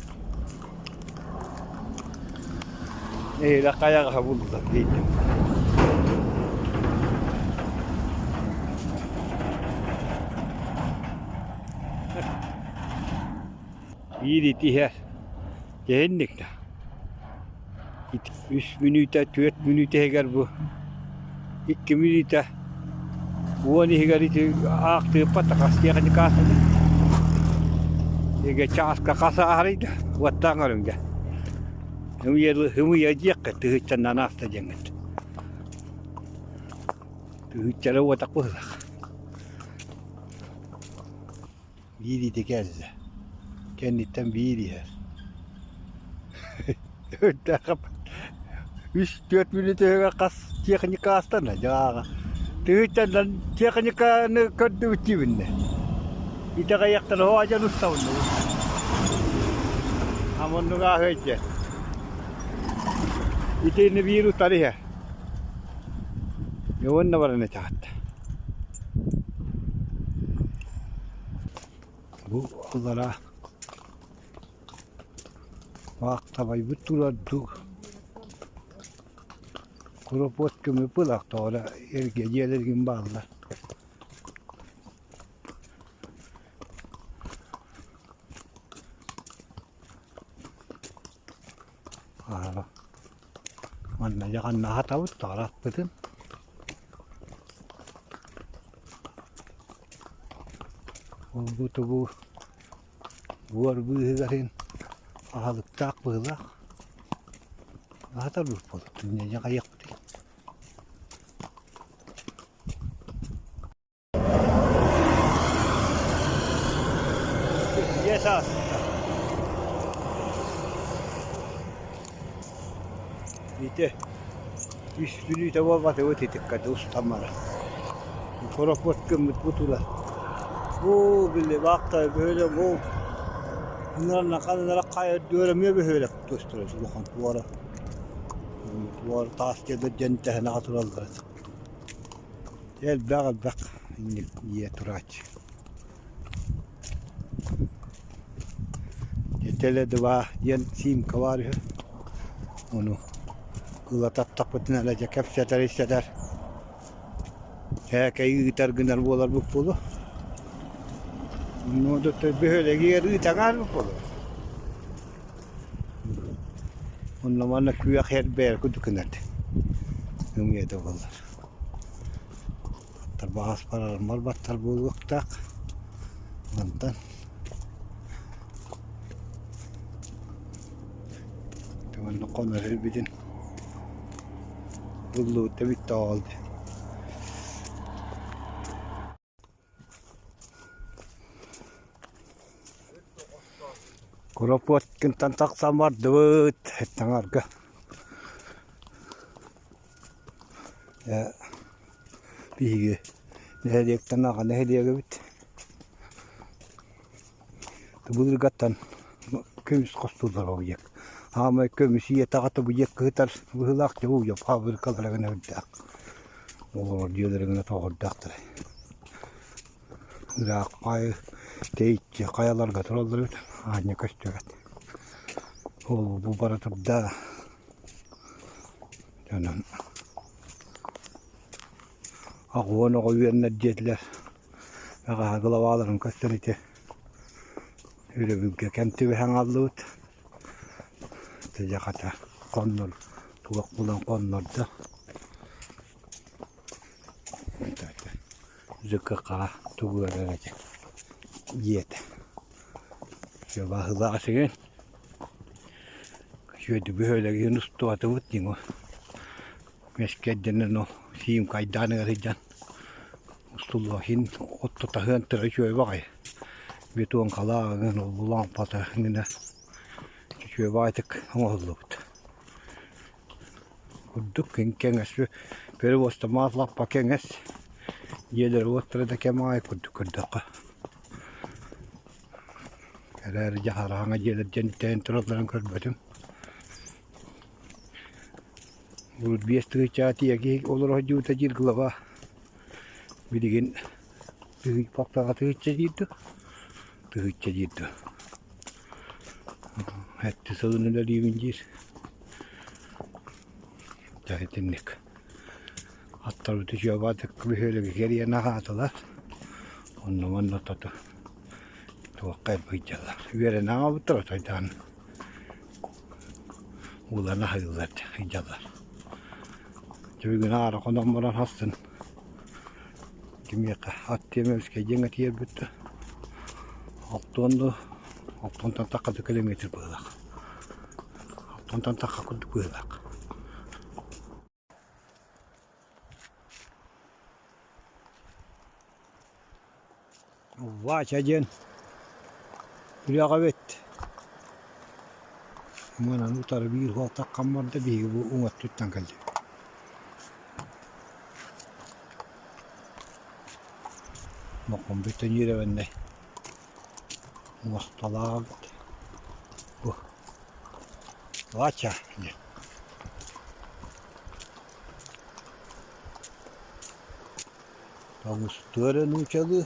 Нэһиилэ хайаҕаһа булла диэтим. Биир итиһэр киһинник да. Үс мүнүүтэ, түөрт мүнүүтэ иһигэр бу икки мүнүүтэ уон иһигэр ити аахтыыппат да хас тиэхиньикэ аастата. Эгэ чааска хас ааһарый да уоттаан көрүҥ дьэ. Ымыйа диэххэ тыһыынчаннан ааста диэҥҥит. Тыһыынчара уотах быһыылаах. Биир ити кэллэ. Кэнниттэн биир иһэр. Үс-түөрт мүнүүтүгэр хас техника астана дьааҕа. Тыһыынчаннан техниканы көрдүбүт диибиннэ. Итэҕэйиэхтэрэ оо дьон устабын. Амоннук ааһыай диэн. Итини биир утары иһэр. Уонна баран этэҕит. Бу аллараа Баахтабайбыт турар дуу, куропуот көмү пылах тоҕо эргэ дьиэлэргин бааллар. Манна дьаҕанна аһатабыт тоҕо аппытын. Ол-бу буор быыһыгар иһин аһылыктаах быһыылаах. Аһатар буолбут инньэ хайыахпытый. Дьиэ сааста. Ити үс бүлүүтэ буолбатыбыт итиккэ устаммара. Хоропуот гыммыт бу тула. Бу били баахта бөһүөлэк ол ыныран ханна хайа үрдүгэр эмиэ бөһүөлэк көстөр улахан туора туора таас дьиэлэр дьэн тэһэнэҕэ тураллар элбэх элбэх инник дьиэ турааччы Теле-2 диэн симка баар үһү ону ыла таттахпытына эрэ дьэ кэпсэтэр исэтэр Һээкэйи ыытар гынар буоларбыт буолуо. Ну бөһүөлэгигэр ыытаҥаарбыт буолуо. Онно манна күөх эрбэйэр курдук гынар ымыйа да буоллар. Тарбаҕас барар барбаттар буолуохтаах. Мантан Манна хонор сирбитин Ыллыбыт да бүттэ ол Куропуоткинтан тахсан бардыбыт таҥарга биһиги нэһилиэктэн аҕа нэһилиэгэбит Былыргаттан көмүс хостууллар ол диэк. Аамай көмүс ийэтэ аҕата бу диэк кыһытар быһыылаах дьэ уу фабрикалара гына үрдээх. Олорор дьиэлэрэ гына тоҕордоохтор. Ыраах баайы тэйиччи хайаларга тураллар эбит аанньа көстүбэт. Ол бу бара турда. Дьонун аҕуон оҕо үөннэр диэтилэр. Бэҕэһээ главаларын көстөн ити өрөбүлгэ кэм түбэһэн хааллыбыт. Дьэ хата хоннор туох булан хоннордо. ЖКХ тугу эрэр этэ диэтэ. Баһылаах сигин Сүөдү бөһүөлэгин устуатыбыт диҥ Мэскэрдэнэн ол сиимкайдаан ыарыйдан устуллуохин отто таһыан тыра үчүгэй баҕайы бетонкалаах ыҥын ол лаампата ыҥына үчүгэй баҕайытык оҥоһуллубут курдук кэҥэс перевозта маас лаппа кэҥэс дьиэлэр уоттара да кэм аайы курдук көрдөххө эрээри дьаһараҥа дьиэлэр дьэнтэйэн туралларын көрбөтүм Урут биэс тыһыынчаҕа тиийэ киһи олоро сылдьыбыта диир глава. Билигин тыһыынча тыһыынча диир дуо? Тыһыынча диир дуо? Сэттэ сылын үлэлиибин диир. Дьэ итинник. Аттарбыт үчүгэйдик бөһүөлэги кэрийэн аһаатылар. Онно манна тото туохха сылдьаллар. Үөрэнэн аҕалбыттар отойдаан. Ууларын аһыыллар сылдьаллар. Бүгүн аара хонон баран хастын кимиэхэ ат тиэмэбискэй диэҥҥэ тиийэрбит да алтыан да алтыантан тахха да километр быһыылаах. Алтыантан тахха курдук быһыылаах. Вача диэн үрэҕэ эбит. Манан утары биир уол таххан барда биһиги бу уҥа өттүттэн кэллибит. Моххун бүтэн үөрэбиннэй муосталаах эбит. Бу Вача диэн. Тоҥустуо эрэ нуучалыы,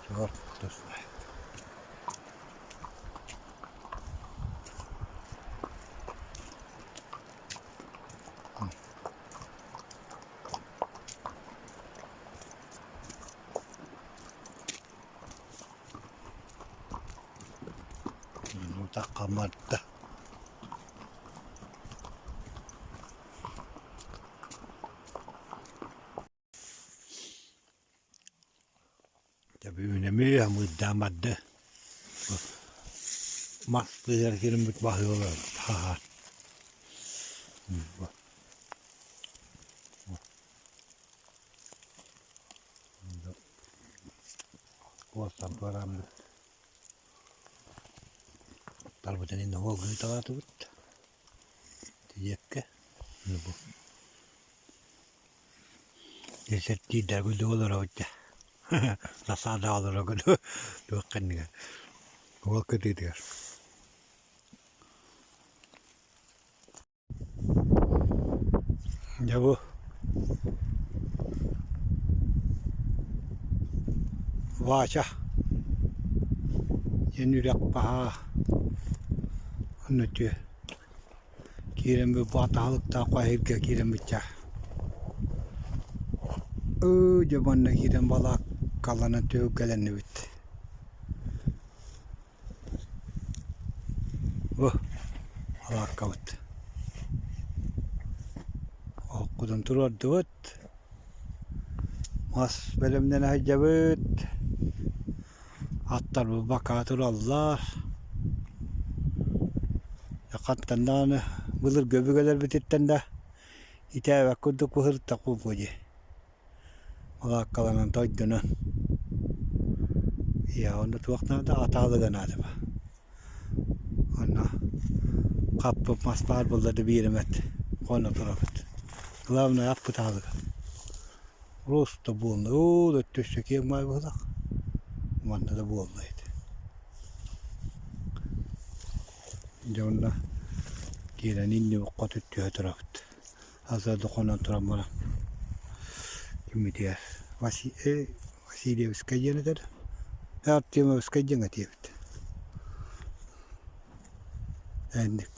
черт кто знает. Утахха барда. Дьэ бүгүн эмиэ амыырдаан барда. Мас быыһыгар киирэммит баһыылар хаһаат. Куостан туорааммыт тарбытын иннэ уол ыыталаатыбыт. Тиийэккэ Десертиирдэр күлүк олоробут дьэ. Засадаҕа олорорго туох кэннигэр уол кытыытыгар Дьэ бу Вача диэн үрэх баһаа онно үтүө киирэн бу атаһылыктаах эһиргэ киирэн бычча ыы дьэ манна киирэн балааккаланан түһүлгэлэннибит Бу балааккабыт. Оһохпутун туруордубут. Мас бэлэмнэнэ сылдьабыт. Аттарбыт бакаа тураллар. Хантан даҕаны былыргы өбүгэлэрбититтэн да итээбэт курдук быһыртах буолуо дии. Балааккаланан тойдонон Ийээ онно туох наада атаалыга наада Онно хаппыт мас баар буолла да биир эмэт хоно турабыт. Главное аппыт аһылыга. Просто буолла оо да өттө киэҥ баай быһыылаах. Манна да буолла ити. Дьэ онно киирэн иннибит хоту түһэ турабыт. Аза хонон туран баран киммитигэр Васильевскай диэн этэр Артемовскай диэн этиэбит Энник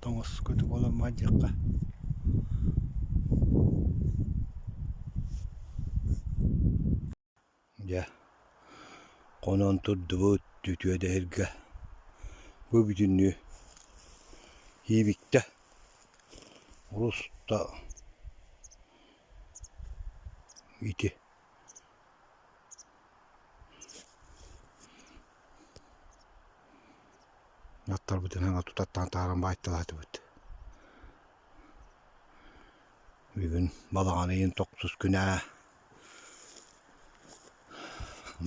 Тоҥус кутук оламмат диэххэ Дьэ, хонон турдубут үтүө дэһиргэ бу бүтүннүү иибиттэ Руста ити Аттарбытын саҥа тутаттаан таһааран баайталаатыбыт. Бүгүн балаҕан ыйын тохсус күнэ.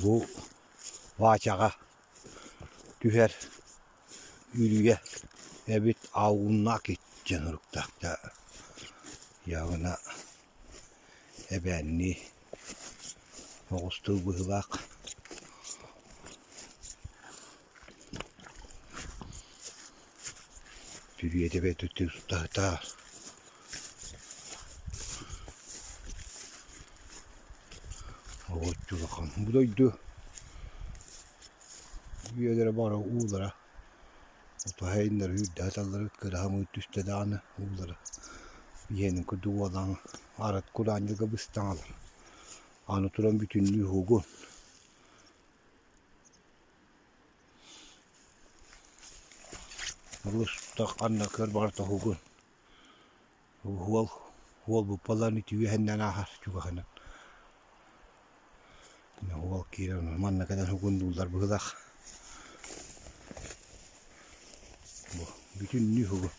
Бу Вачаҕа түһэр үрүйэ эбит Аунакит диэн уруктаах да явно эбээннии оҕус тыл быһыылаах. Түрүөтэ бэйэтэ тустаһытаар Оҕоччу улахан. Бу дойду үйэлэрэ бары уулара отоһайыннары үрдэ сыталлара кыраһамыы түстэ даҕаны уулара иһэнин курдук уолаҥ арыт кураанньыга быстаҥалар аны туран бүтүннүү уһугун Рустах анна көр барыта уһугун Уол уолбуппаларын ити үөһэннэн ааһар чугаһынан. Уол киирэн манна кэлэн угуннууллар быһыылаах. Бу бүтүннүү уһугу.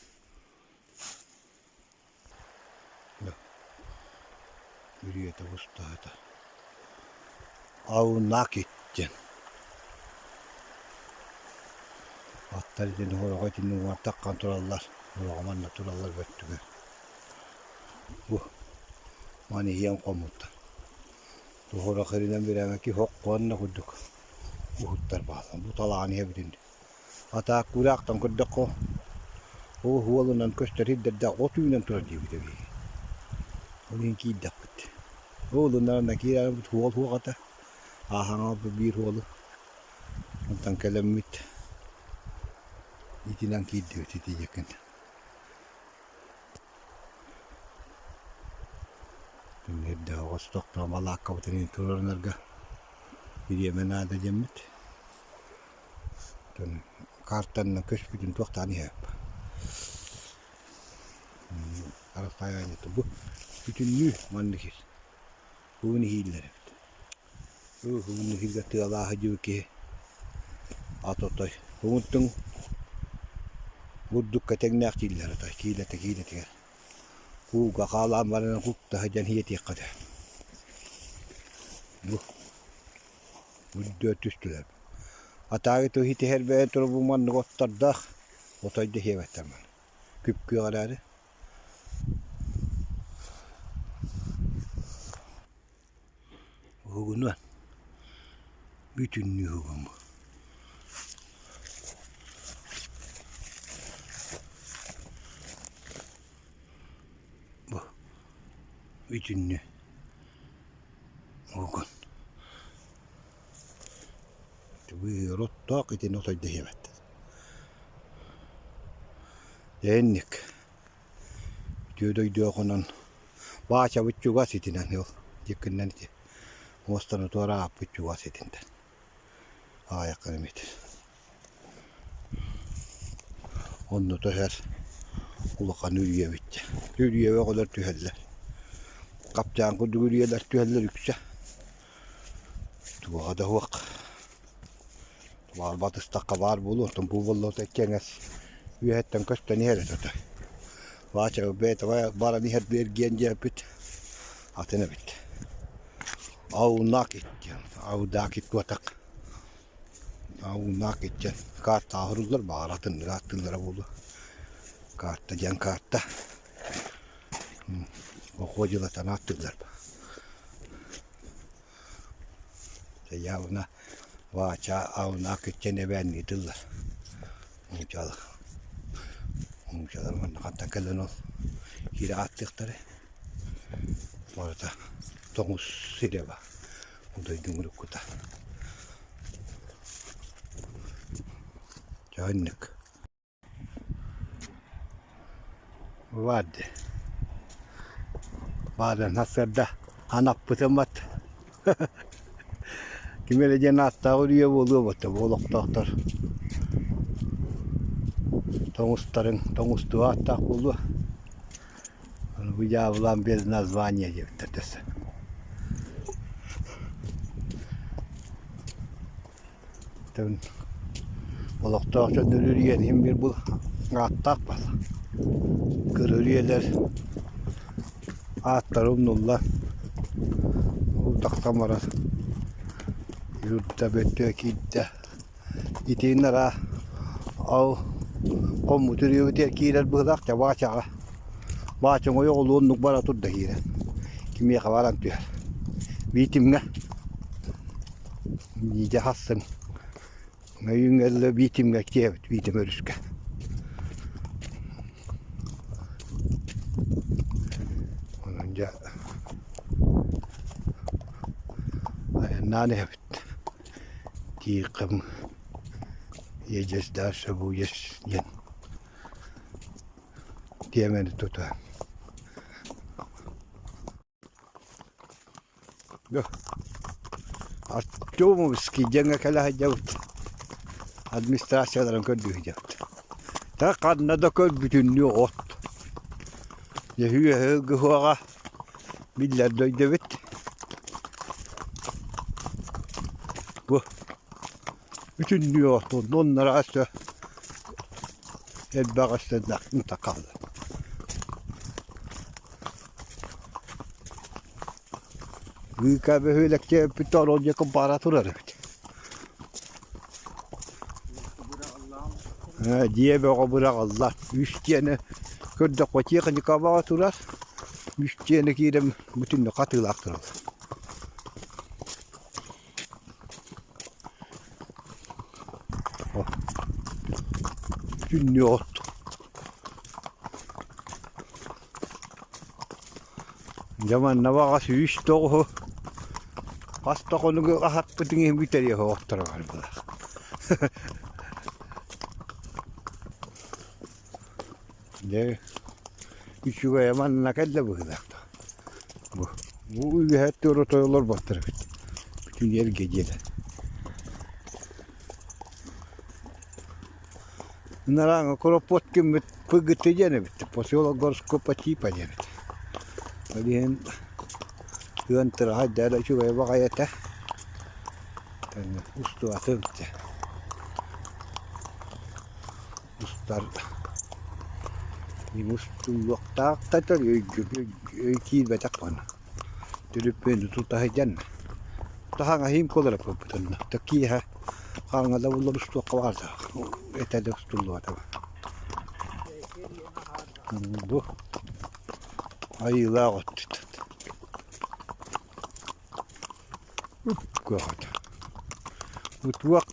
Үрүйэтэ устаата. Аунакит диэн. Аттар итини хороҕо итинник уҥар тураллар. Хороҕо манна тураллар бөттүгэр. Бу маны иһийэн хоммуттар. Туһура хиринэн бирээмэ киһи оххуонна курдук уһуттар бааллар. Бу талаан иһэбитин. Атаак кураахтан көрдөххө, ол уолунан көстөр сирдэрдээх от үүнэн турар диэбитэ биһиги. Ол иһин киирдэхпит. Уолунан киирэрбит уол суох этэ. Ааһан аҕалбыт биир уолу. Онтон кэлэммит итинэн киирдибит ити диэкин. Күннэрдээх оҕостохтоох балааккабытын туруорунарга бириэмэ наада диэммит. Оттон картанан көспүтүн туохтаан иһэп. Арастаайаанньыта бу бүтүннүү маннык сир. Бүгүн иһииллэр эбит. Бүгүн иһииргэ тыалааһы дьүбү киһи ат отой. Бүгүн бурдукка тэҥнээх дииллэр отой киилэтэ киилэтигэр. Кууга хаалаан баран куттаһа дьэн иһиэтиэххэ этэ. Бу үрдүө түстүлэр. Атааҕы туһи түһэрбэйэн турар бу маннык оттордоох отой да сиэбэттэр маны. Күп-күөх эрээри. Уһугунуон бүтүннүү уһугун бу. Бу бүтүннүү уһугун. Быыр оттоох итини отой да сиэбэт. Инник үтүө дойдуга хонон Баачабыт чугас итинэн ол дьиккиннэн ити муостаны туора ааппыт чугас итинтэн аҕыйаххын эмит. Онно түһэр улахан үрүйэ эбит. Үрүйэбэ оҕолор түһэллэр. Хапчаан курдук үрүйэлэр түһэллэр үксэ. Туоҕа да суох. Баар батыстахха баар буолуо, оттон бу буоллаҕына кэҥэс үөһэттэн көстөн иһэр этэ отой. Баача бэйэтэ баран иһэр эргиэн диэбит атын эбит. Аунакит диэн, Аудакит куотак. Аунакит диэн карта оһоруллар, баҕар атыннык ааттыыллара буолуо. Карта диэн карта. Оходилатан ааттыыллар. Явно Вача ауна киччэн эбээннии тыллар. Нууччалар нууччалар манна хантан кэлэн ол киирэ ааттыахтарай. Барыта тоҥус сирэ баар. Дойдуҥ уруккута. Дьэ оннук. Баар дии. Баарынан сарсыарда анаппытым бат. Ким эрэ диэн ааттаах үрүйэ буолуо буолта бу олохтоохтор тоҥустарын тоҥустуу ааттаах буолуо. Бу дьаабылаан без названия диэбиттэр дэсэ. Олохтоох дьон үрүйэн иһин биир бу ааттаах баар. Кыра үрүйэлэр ааттара умнуллан уу тахсан баран юрта бөттүө киирдэ. Итиннэ араа ол хоммут үрүйэбитигэр киирэр быһыылаах дьэ баачаҕа. Баачаҥ ойоҕо оннук бара турда киирэн. Кимиэхэ баран түһэр. Биитимҥэ Биитэ хассын Өйүҥ Биитимҥэ киэбит Биитим өрүскэ Онон дьэ айаннаан иһэбит Тииххим едешь дальше будешь диэн тиэмэни тута Артемовский диэҥҥэ кэлэ сылдьабыт. Администрацияларын көрдүү сылдьабыт. Та ханна да көр бүтүннүү от. Үөһэ ыһыаҕа биллэр дойду эбит. Бу бүтүннүү от оннуннара өссө элбэх өссө хаалла. Быыкаа бөһүөлэккэ бүт оруолдьука бара турар эбит. Дьиэ бөҕө быраҕыллар. Үс дьиэни көрдөххө техника бөҕө турар. Үс дьиэни киирэн бүтүннүү хатыылаах тураллар. Бүтүннүү от. Дьэ манна баҕас үс тоҕуһу хас да хонугу аһаппытыҥ иһин бүтэриэх оҕотторо баар буолар. Дьэ үчүгэйэ манна кэллэ быһыылаах да. Бу бу үөһэ туора той олорботтор эбит. Бүтүн эргэ дьиэлэр. Нарааҥы Кропоткиммыт ПГТ диэн эбит, поселок городского типа диэн эбит. Ол иһин ыан тыраһа да үчүгэй баҕайы этэ. Устубатым этэ. Устар устуллуохтаах да өй киирбэтэх буолла. Түлүппүөнү тута сылдьан таһаҥа иһин куолараппыт онно. Киэһэ. Хараҥа да буллар устуохха баҕарда этэ да устуллубата. Бу айыылаах өттүт. Үп-күөх этэ. Утуох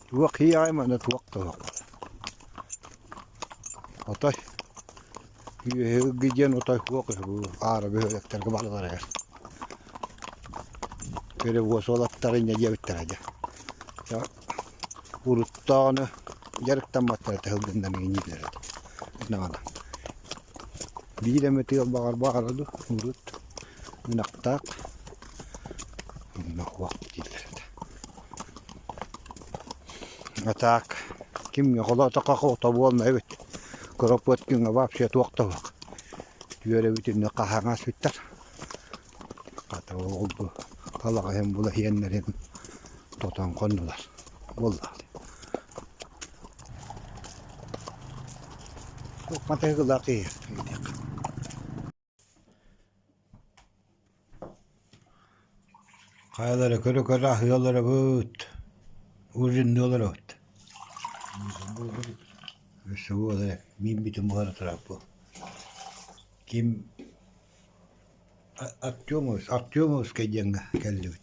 туох иэҕэй манна туох да суох. Отой үөһүгү диэн отой суох үһү аара бөһүөлэктэргэ барыларыгар. Перевоз уолаттар инньэ диэбиттэрэ дьэ. Уруттааҕыны дьарыктамматтара этэ сылгыннан иҥнииллэр этэ. Наҕана. Биир эмэ тыал баҕар баҕара дуу урут ынахтаах онно уох дииллэр этэ. А так кимҥэ холоотоххо тобуолна эбит. Кыропуоткиҥҥа вообще туох да суох. Үөрэбит иннэ хаһаҥас бүттэр. Хата ол бу талаҕа иһин була иһэннэрин тотон хоннулар. Буоллаҕа Матыгылаах киһи Хайалара көрө-көрө аһыаллара эбит, ужинныылар эбит. Өссө буолар мииммитин буһара турар бу. Ким Артемович, Артемовскай диэҥҥэ кэллибит.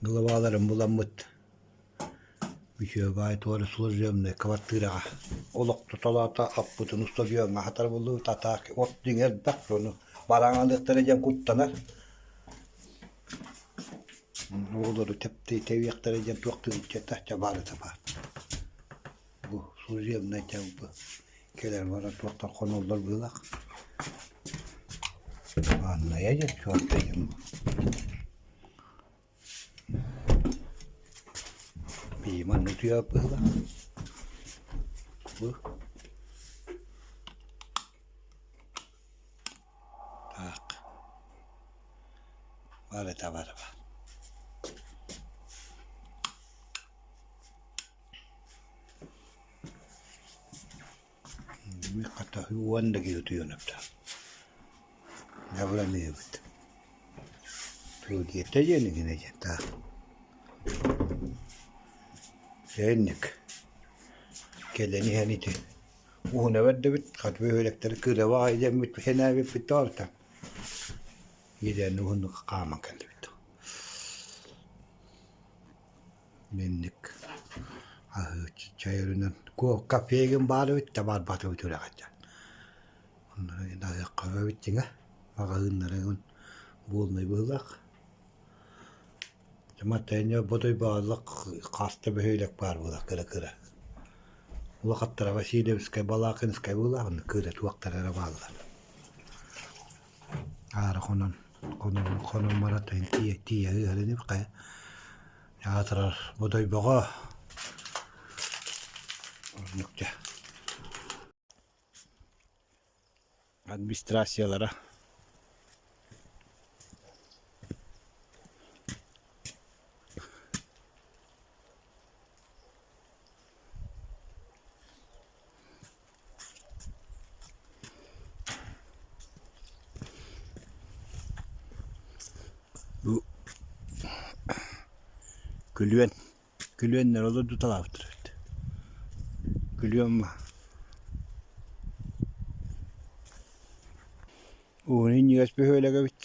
Главаларын буламмыт Үчүгэйбаай туора служебнай квартираҕа олохтотолоото аппытын устудьуоҥҥа хатар буоллубут а так от дьиҥэ элбэх ону бараҥалыахтара диэн куттанар оҕолору тэбиэхтэрэ диэн туох тыынчата барыта баар бу служебнай бу кэлэр барар туохтан хоноллор быһыылаах ванная диэн чуолкайым Манна утуйа быһыылаах. Бу таах барыта барыба. Хата уон да киһи утуйуон эбит. Дьабыламыыбыт. Тугу диэн игинэ диэн таах. Сэнник кэлэн иһэн ити уһуна бэрдибит, хат бөһүөлэктэри кыра баҕайы дэммит сэнээбиппит тоҕо Иэдээн уһуннук хааман кэллибит. Инник аһыы чай өрүнэн кафегын баар эбит да барбатыбыт үрэҕэ Онно аһыахха эбит дьиҥэ маҕаһыыннарыгын буолунай быһыылаах. Матайня бодойбоҕолох хаста бөһүөлэк баар буолар кыра-кыра. Улахаттара Васильевскай, Балакинскай быһыылаах онно кыра туохтара эрэ бааллар. Аара хонон хонон хонон баран тиийэ тиийэ ыһар хайа аатырар Бодойбоҕо оннук дьэ администрациялара Бу күлүөн күлүөннэр олордуталаабыттар эбит. Күлүөн Уһун инньигэс бөһүөлэк эбит.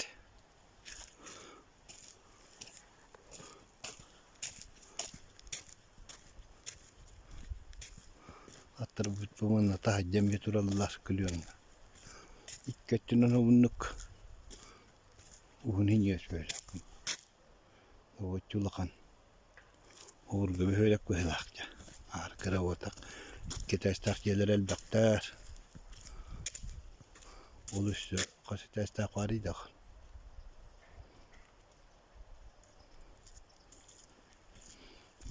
Аттарбыт бу манна таһырдьа эмиэ тураллар күлүөҥҥэ. Икки өттүнэн уһуннук уһун иҥиэс бөһүөлэк. Уһуччу улахан уурга бөһүөлэк быһыылаах дьэ. Аар кыра уотах икки этээстээх дьиэлэр элбэхтэр. Ол өссө хас этээстээх баарый даҕаны.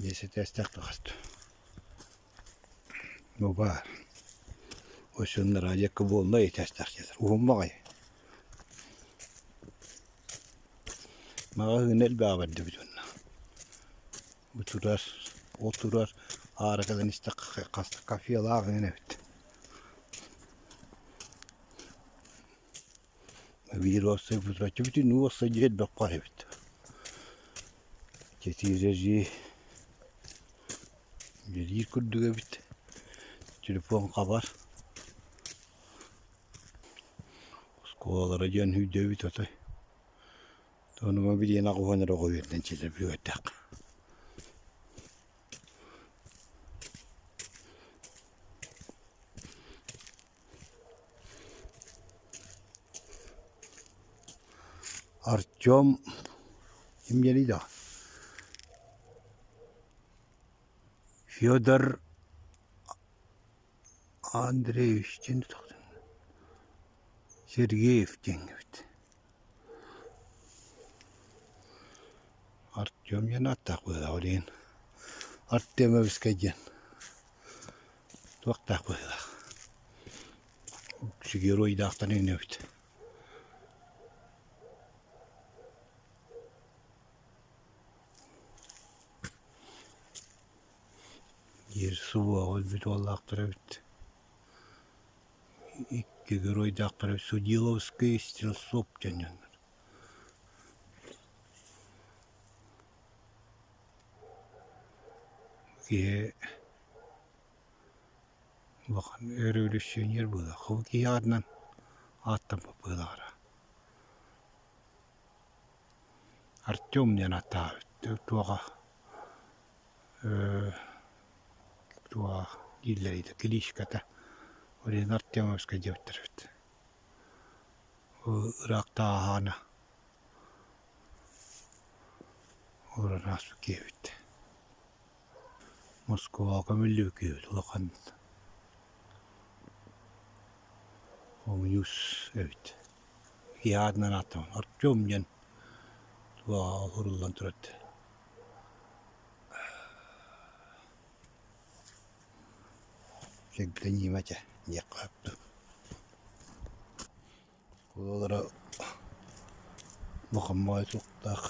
Биэс этээстээх таҕыста. Бу баар. Осеннара диэки буолла этээстээх дьиэлэр. Уһун баҕайы. Маҕаһыын элбэҕи бэрдибит уонна. Бу турар, ол турар аара кэлэн истэххэ хас да кафелаах эҥин эбит. Биир уопсай бүтүн уопсай дьиэ элбэх баар эбит. Тиэрэрии үлэлиир курдук эбит. Телефон хабар. Оскуолалара диэн өйдөөбүт отой. Онума билиэн аҕыһан эрэ оҕо үөрдэн чилэр бүөтэх. Артем ким диэний да Федор Андреевич диэн Сергеев диэн эбит Артем диэн ааттаах быһыылаах билигин Артемовскай диэн туохтаах быһыылаах геройдаахтан иҥнэбит Биир субуоҕа өлбүт уоллаахтар эбит Икки геройдаахтар эбит Судиловский, Стрельцов диэн дьоннор Киһи улахан революционер быһыылаах. Ол киһи аатынан ааттаммыт быһыылаах Артем диэн ааттаабыт туоҕа туоҕа дииллэр этэ кличката ол иһин Артемовскай диэбиттэр эбит. Ыраахтааҕы олорон ааспыт киһи эбит. Москваҕа көмүллүбүт киһибит улахан хомуньуус эбит. Киһи аатынан ааттаммыт Артем диэн туоҕа уһуруллан турар Сэргэниим этэ диэххэ сөп дуу. Оҕолоро улахан баҕайы суохтаах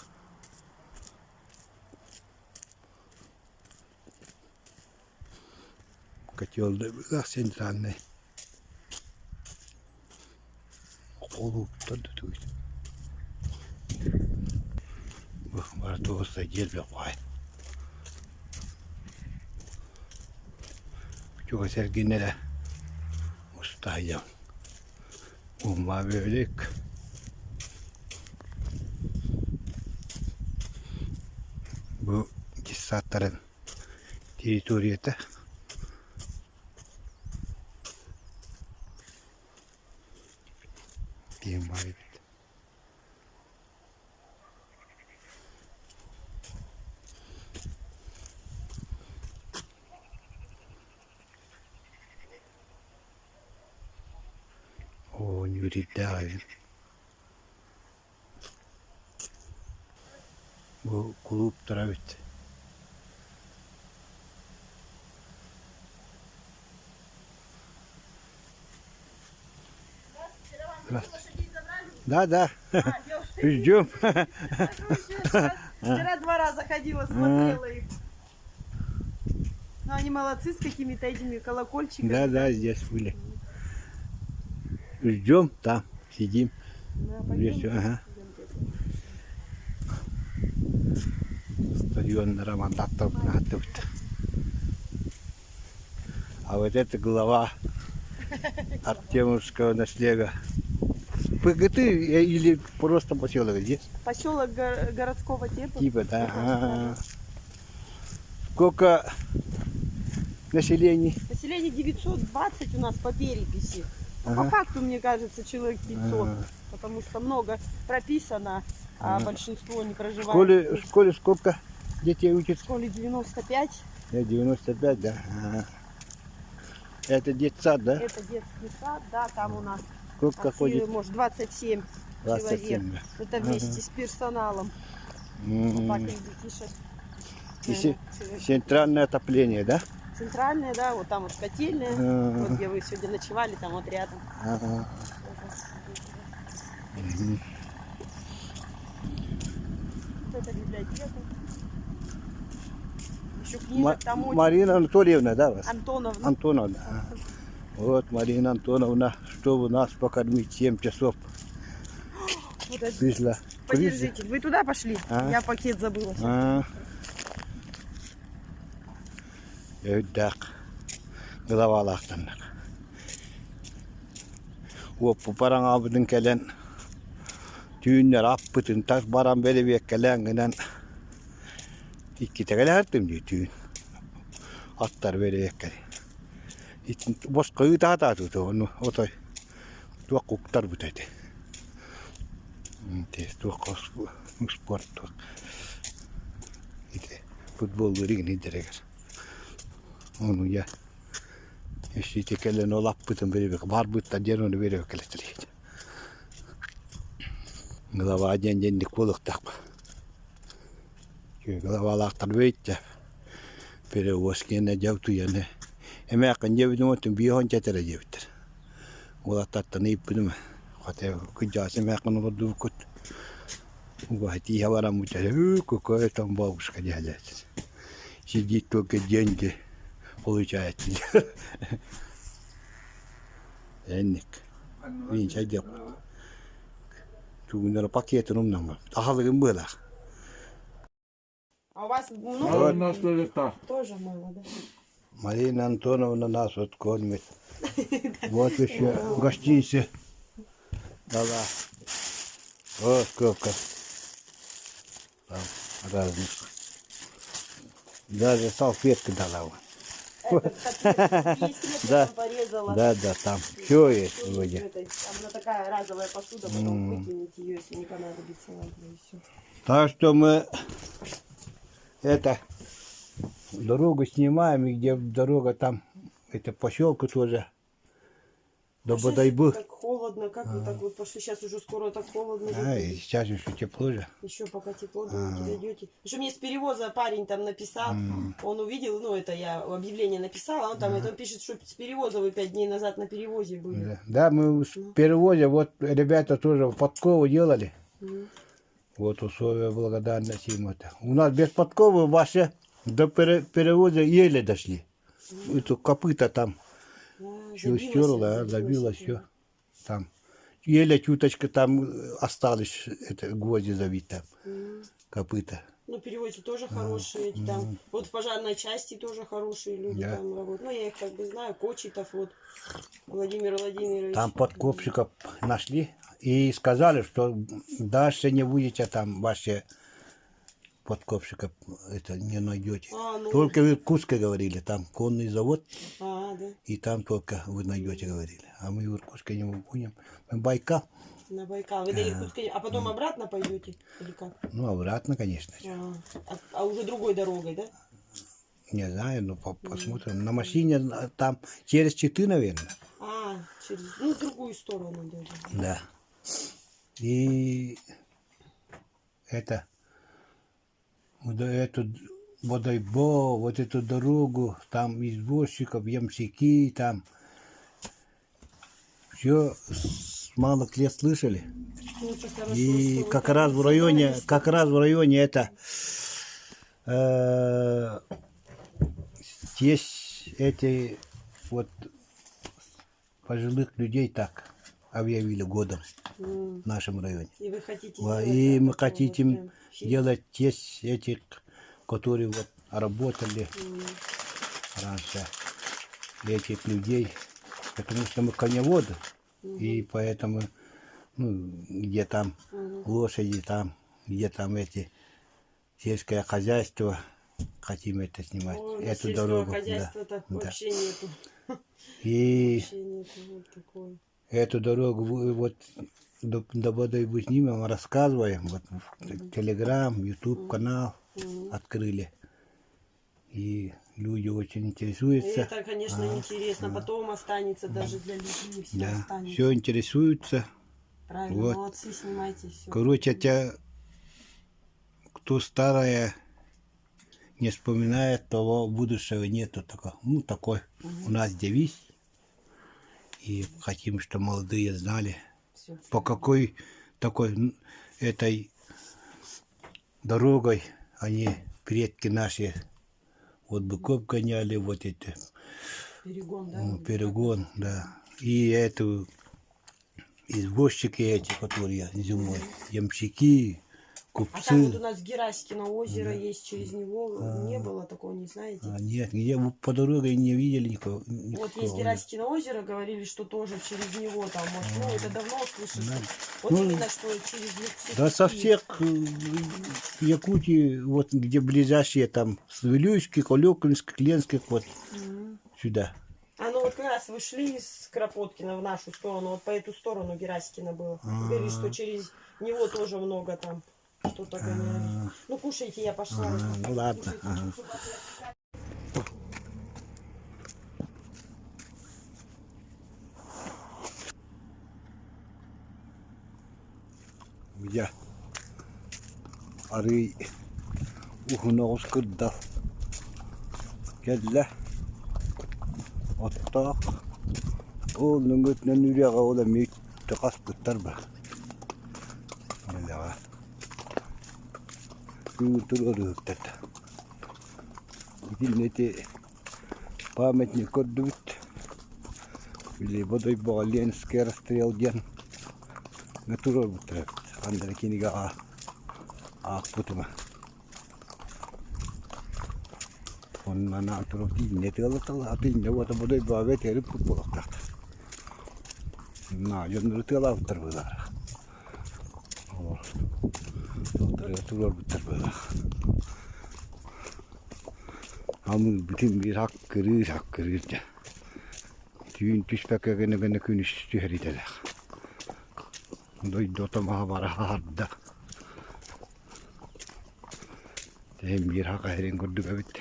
котел центральный Чугас эргин эрэ устаайам Умма бөһүлүк Бу детсадтарын территорията Киэҥ баҕайы эбит Оонньуур ирдээх эбит Бу кулууптара эбит Да, да. Ждем. Вчера два раза ходила, смотрела их. Ну, они молодцы с какими-то этими колокольчиками. Да, да, здесь были. Ждем там, сидим. Да, пойдем. Здесь, ага. Стадион Роман А вот это глава Артемовского наслега. ПГТ или просто поселок здесь? Поселок городского типа. Типа, да. А-а-а. Сколько населения? Население 920 у нас по переписи. Ага. По факту, мне кажется, человек 500, ага. потому что много прописано, а ага. большинство не проживает. В школе, в школе сколько детей учатся? В школе 95. 95, да. Ага. Это детсад, да? Это детский сад, да, там у нас. Сколько ходит? Может, 27, 27 человек. Да. Это вместе ага. с персоналом. Вот так ребятишек. И центральное отопление, да? Центральное, да, вот там вот котельная, А-а-а. вот где вы сегодня ночевали, там вот рядом. А-а-а. Угу. Вот это библиотека. Еще книжек там очень. Марина Анатольевна, да, вас? Антоновна. Антоновна. А. Вот Марина Антоновна, чтобы нас покормить 7 часов. Подождите. Пришла. Подержите. Вы туда пошли? А? Я пакет забыла. А? Өйдөөх главалаахтаннар. Уоппупар аҥаабытын кэлэн түүннэр аппытын тас баран бэрэбиэккэлээн гынан иккитэ кэлэһэртим дии түүн. Аттар бэрэбиэккэли. Итин босхо ыытаатаатыбыт ону отой туох уктарбыт этэ. Туохха спорт туох ити футболлуур игин идэригэр. Ону я ити кэлэн ол аппытын бэрэбиэккэ барбыттар диэн ону бэрэбиэккэлэтэлиит. Глава диэн диэнник буолуохтаах. Главалаахтар бэйттэ. Перевоз киэнэ дьэ утуйаны. Эмээххин диэбитим оттон биир уонча этэрэ диэбиттэр. Уолаттартан ыйыппытым хата кырдьаҕас эмээххин олордубуккут. Убаһа тииһэ бараммыт эрэ какая там бабушка диэхэлээт. Сидит только деньги получает. Энник. Мин чайдыахпыт. Тугуннара пакетын умнаммыт. Аһалыгын быалаах. А у вас много? У нас тоже мало, да? Марина Антоновна нас вот кормит. Вот еще гостиница дала. Вот сколько там разных. Даже салфетки дала. Да, порезала. Да, да, там все есть вроде. Там она такая разовая посуда, потом выкинете ее, если не понадобится вам. И все. Так что мы это дорогу снимаем, и где дорога там, это поселку тоже до Бодайбы. Так холодно, как вы так вот пошли? Сейчас уже скоро так холодно. А, и сейчас еще тепло же. Еще пока тепло, думаете, дойдете. Еще мне с перевоза парень там написал, он увидел, ну это я объявление написала, он там это он пишет, что с перевоза вы 5 дней назад на перевозе были. Да, да, мы с перевозе, вот ребята тоже подкову делали. Вот условия благодарности им это. У нас без подковы ваши до перевоза еле дошли. Это копыта там Да, все забилось, стерла, а, забило все там. Еле чуточка там осталось, это гвозди забить там, копыта. Ну, перевозцы тоже хорошие, эти там. Вот в пожарной части тоже хорошие люди там работают. Ну, я их как бы знаю, Кочетов, вот, Владимир Владимирович. Там подкопщиков нашли и сказали, что дальше не будете там ваши подкопщиков это не найдете. А, ну. Только в Иркутске говорили, там конный завод, А, да, и там только вы найдете, говорили. А мы в Иркутске не будем. Мы Байкал. На Байкал. Вы до Иркутска, а потом обратно пойдете или как? Ну, обратно, конечно. А уже другой дорогой, да? Не знаю, ну посмотрим. На машине там через Читы, наверное. А, через, ну, другую сторону даже. Да. И это, вот эту Бодайбо, вот эту дорогу, там извозчиков, ямщики, там все с малых лет слышали. Ну, это хорошо, И что вы как так раз в районе, собрались. как раз в районе это есть эти вот пожилых людей так объявили годом в нашем районе. И вы хотите сделать, И да, мы такой вот хотим прям фильм? делать тесть этих, которые вот работали раньше, этих людей, потому что мы коневоды, и поэтому, ну, где там лошади, там, где там эти сельское хозяйство, хотим это снимать, Ой, у нас эту сельского дорогу. Да, хозяйства-то да. вообще нету. И Вообще нету вот такое. эту дорогу вот до Бодайбы снимем, рассказываем. Вот Телеграм, Ютуб канал открыли. И люди очень И интересуются. это, конечно, интересно. Потом останется даже для людей. Все Да, останется. все интересуются. Правильно, вот. молодцы, снимайте все. Короче, те, кто старое не вспоминает, того будущего нету. Такого. Ну, такой у нас девиз. И хотим, чтобы молодые знали, Все. по какой такой этой дорогой они, предки наши, вот быков гоняли, вот эти, Перегон, да? ну, перегон, да. И эту извозчики эти, которые зимой, ямщики, А там вот Купцы. у нас Гераськино озеро есть, через него не А. было такого, не знаете? А, нет, где вы по дороге не видели никого, Вот есть никакого. Гераськино озеро, говорили, что тоже через него там, может, ну это давно слышишь. Да. Вот Ну, именно, что через них Да со всех Якутии, вот где ближайшие там, с Вилюйских, Олекминских, Ленских, вот сюда. А ну вот как раз вы шли из Кропоткина в нашу сторону, вот по эту сторону Гераськина было. Говорили, что через него тоже много там что-то гоняли. Ну кушайте, я пошла. А, ну ладно. Кушайте. Ага. Дьэ, арыый уһун оҕус кырдал кэллэ, оттоох ол нөҥүөтүнэн үрэҕэ ол эмиэ хаспыттар ба дэлэҕэ күн туруоруһуктар итиннэ ити памятник көрдүбүт били Бодойбоҕо Ленскэй расстрел диэн туруорбуттар эбит ханна эрэ кинигэҕэ аахпытыма онно анаан туран инньэ тыалаталла аты инньэ уота Бодойбоҕо бэйэтигэр ыппыт буолуохтаахтар дьоннору тыалаабыттар быһыылаах туруорбуттар быһыылаах Амыырбытын биир аккырыыр аккырыыр дьэ түүн түспэккэ гына-гына күнүс түһэр идэлээх Дойду отомаһа бара аһарда Тэһин биир хака сирин курдук эбит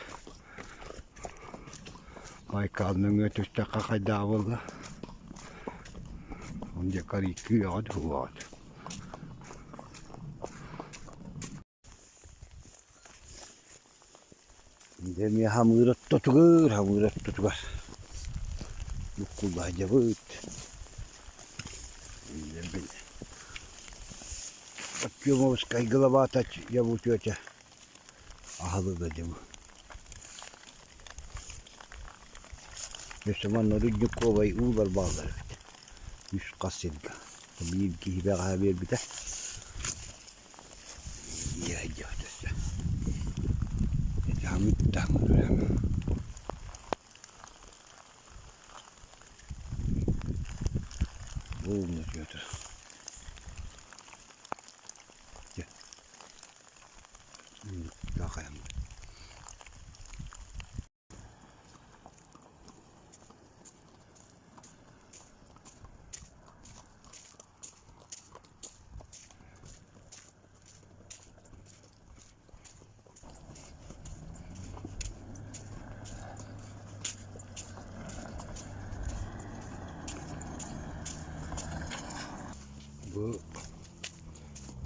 Байкал нөҥүө түстэххэ хайдах буолла Ол диэки арыый күүһэҕит уһуоҕут Дьэ эмиэ хамыыр ортотугар, хамыыр ортотугар буккуллаһдьабыт. Артемовскай главата дьэ бу тетя аһылыга дьэ бу. Өссө манна Рудниковай уулар бааллар эбит. Үс хас сиргэ. Биир киһи бэҕэһээ биэрбитэ. Бу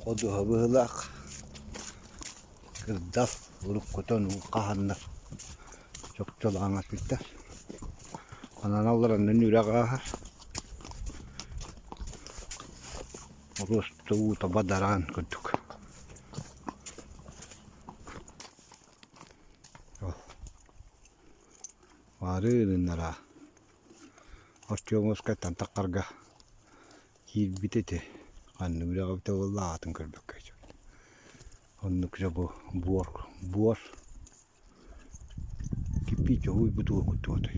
ходуһа быһыылаах кырдал уруккутун уу хаһаннар чопчулаан аспыттар. Онон аллараннан үрэх ааһар. Оруоста уута бадараан курдук. Баарыыннара Артемовскайтан таххарга киирбит ити. Ханнык үрэҕи эбитэ буолла аатын көрбөккө сылдьабын. Оннук дьэ бу буор буор кирпииччэ уһуйбут уу курдук отой.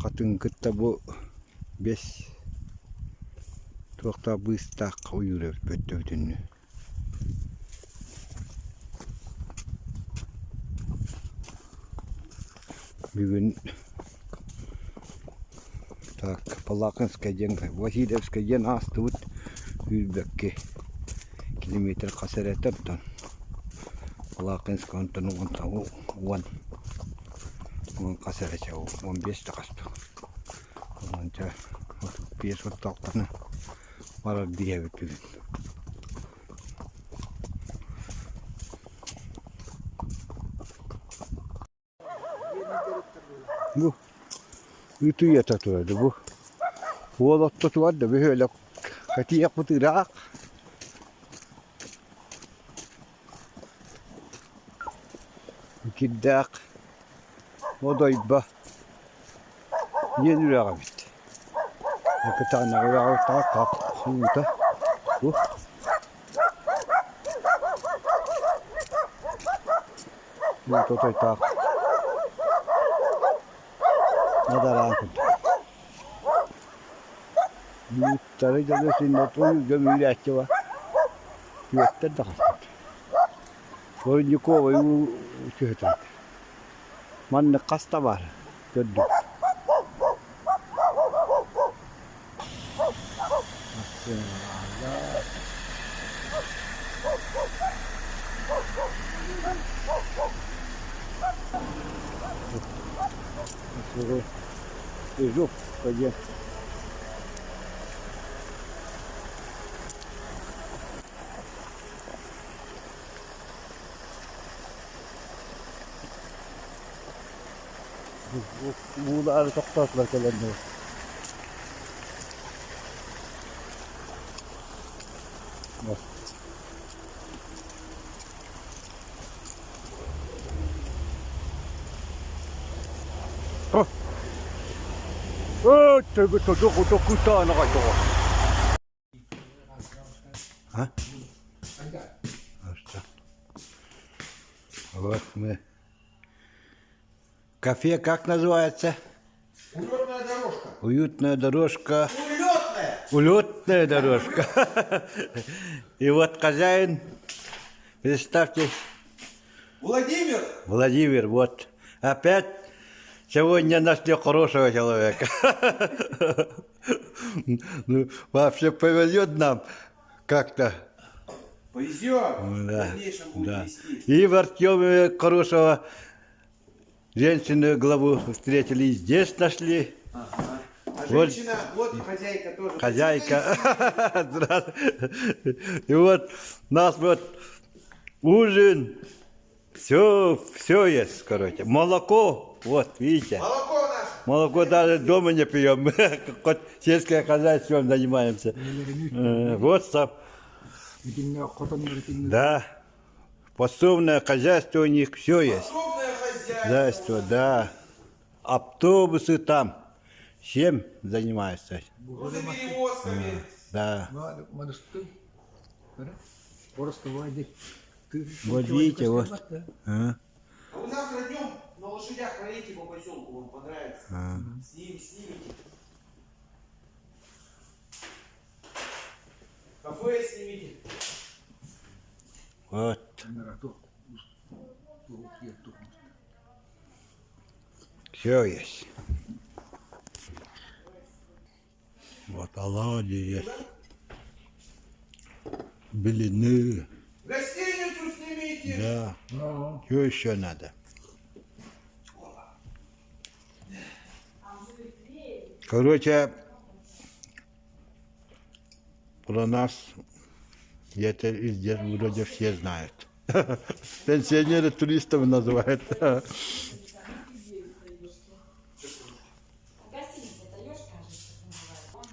Хатыҥ кытта бу бэс туохтаах быыстаах ойуур эбит бөттө бүтүннүү. Бүгүн так Палакинскай диэн Васильевскай диэн аастыбыт сүүрбэкки километр хас эрэ онтон Палакинскай онтон уон уон хас эрэ 15 да хас уонча 35 оттоохторуна барар диэбит бүгүн. Бу ытыйата турар бу уол ортотугар да бөһүөлэк кэтиэхпит ыраах кирдээх Бодойбо диэн үрэҕэ эбит. Кытаанах үрэҕэ таах хуута бу. Тотойтаах надараан курдук. Үүттары дьону синнэтун дьон үүрээччи ба. Үөттэр да хаспыт. Сорунньуковай уу түһэтэ. Маннык хаста баар көрдүк. Ежовка диэн Уулаары тохтоотулар кэлэннэр. А? Вот мы. Кафе как называется? Улетная дорожка. Уютная дорожка. Улетная! Улетная дорожка. И вот хозяин, представьте. Владимир! Владимир, вот. Опять сегодня нашли хорошего человека. Ну, вообще повезет нам как-то. Повезет. Да, В дальнейшем будет да. вести. И в Артеме хорошего женщину главу встретили, и здесь нашли. Ага. А Вот. женщина, вот хозяйка тоже. Хозяйка. Здравствуй. И вот нас вот ужин, все, все есть, короче. Молоко, вот, видите. Молоко наше. Молоко даже дома не пьем, хоть сельское хозяйством занимаемся. Вот сам. Да. Подсобное хозяйство у них все есть. Подсобное хозяйство. Хозяйство, да. Автобусы там. Чем занимаются? Грузоперевозками. Да. Вот видите, вот. А? А вы завтра днем на лошадях проедете по поселку, вам понравится. С ним снимете. Кафе снимите. Вот. Все есть. Вот оладьи есть. Блины. Гостиницу снимите. Да. Что еще надо? Короче, про нас где-то и здесь вроде все знают. Пенсионеры туристов называют.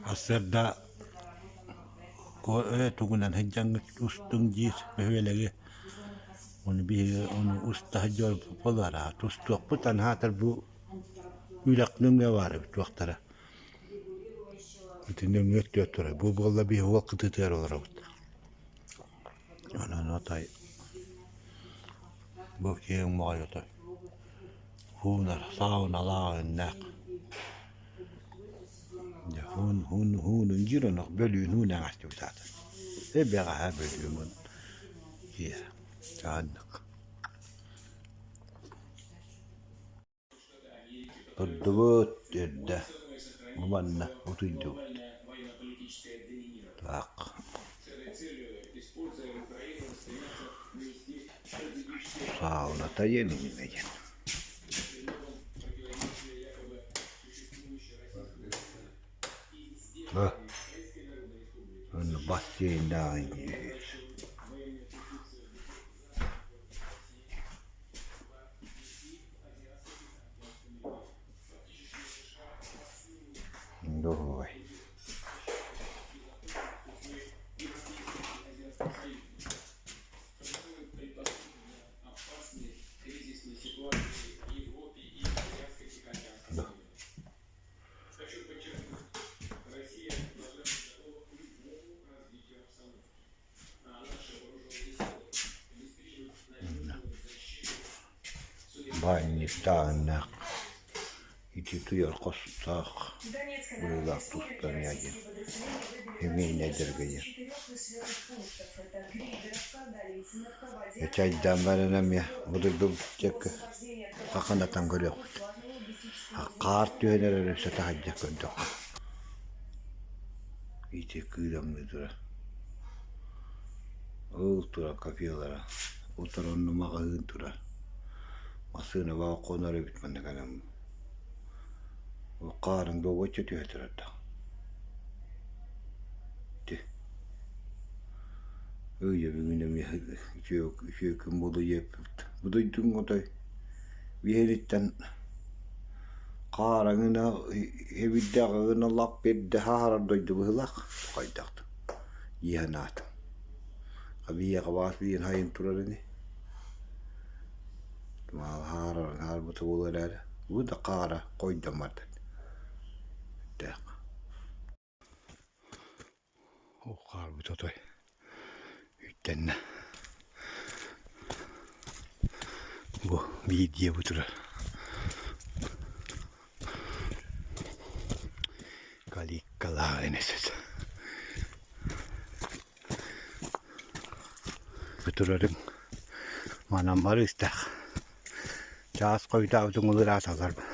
Сарсыарда тугунан сылдьаҥҥыт устуҥ диир бөһүөлэги ону биһиги ону уста сылдьар буолара тустуохпут анаатар бу үрэх нөҥүө баар эбит туохтара ити нөҥүө өттүгэр турар бу буолла биһиги уол кытыытыгар олоробут онон отой бу киэҥ моҕой отой хуунар сауналаах иннээх Дьэ хуун хуун хуунун диир онох бөлүүн хуун эҥэстибит аата э бэҕэһээ бөлүүн киэ чааннык Турдубут эрдэ манна утуйдубут так сауната диэн иннинэ диэн Онно бассейннаах Дуһуой Баанньыктааҕыннаах ити туйар хостоох быһыылаах тустан диэн эмиэ диэн Чайдаан баран эмиэ будуйдубут диэки хахынатан көрүөхпүт. Хаар түһэн эрэр өссө таһырдьа көрдөххө. Ити кыырамныы турар. Ол турар кафелара. Утары онно маҕаһыын турар. Массыына баҕа хонор эбит манна кэлэн. Хаарын добуочча түһэ турар да. Ити. Ый бүгүн эмиэ үчүгэй үчүгэй күн буолуйаппыт. Бу дойдуҥ отой биһириттэн хаараҥына эбирдэҕинэ лап биэрдэ хаарар дойду быһыылаах хайдах да иһэн аатым. Биһиэхэ баас биир хайын турар ини. Хаарар хаарбыта буолуо эрээри бу да хаара хойдоммот Тээх. Ол хаалбыт отой үттэннэ. Бу биир дьиэ бу турар. Каликкалаах энэсэт. Бу турарым манан барыыстаах. Чаас хойутаабытын ылырааталар.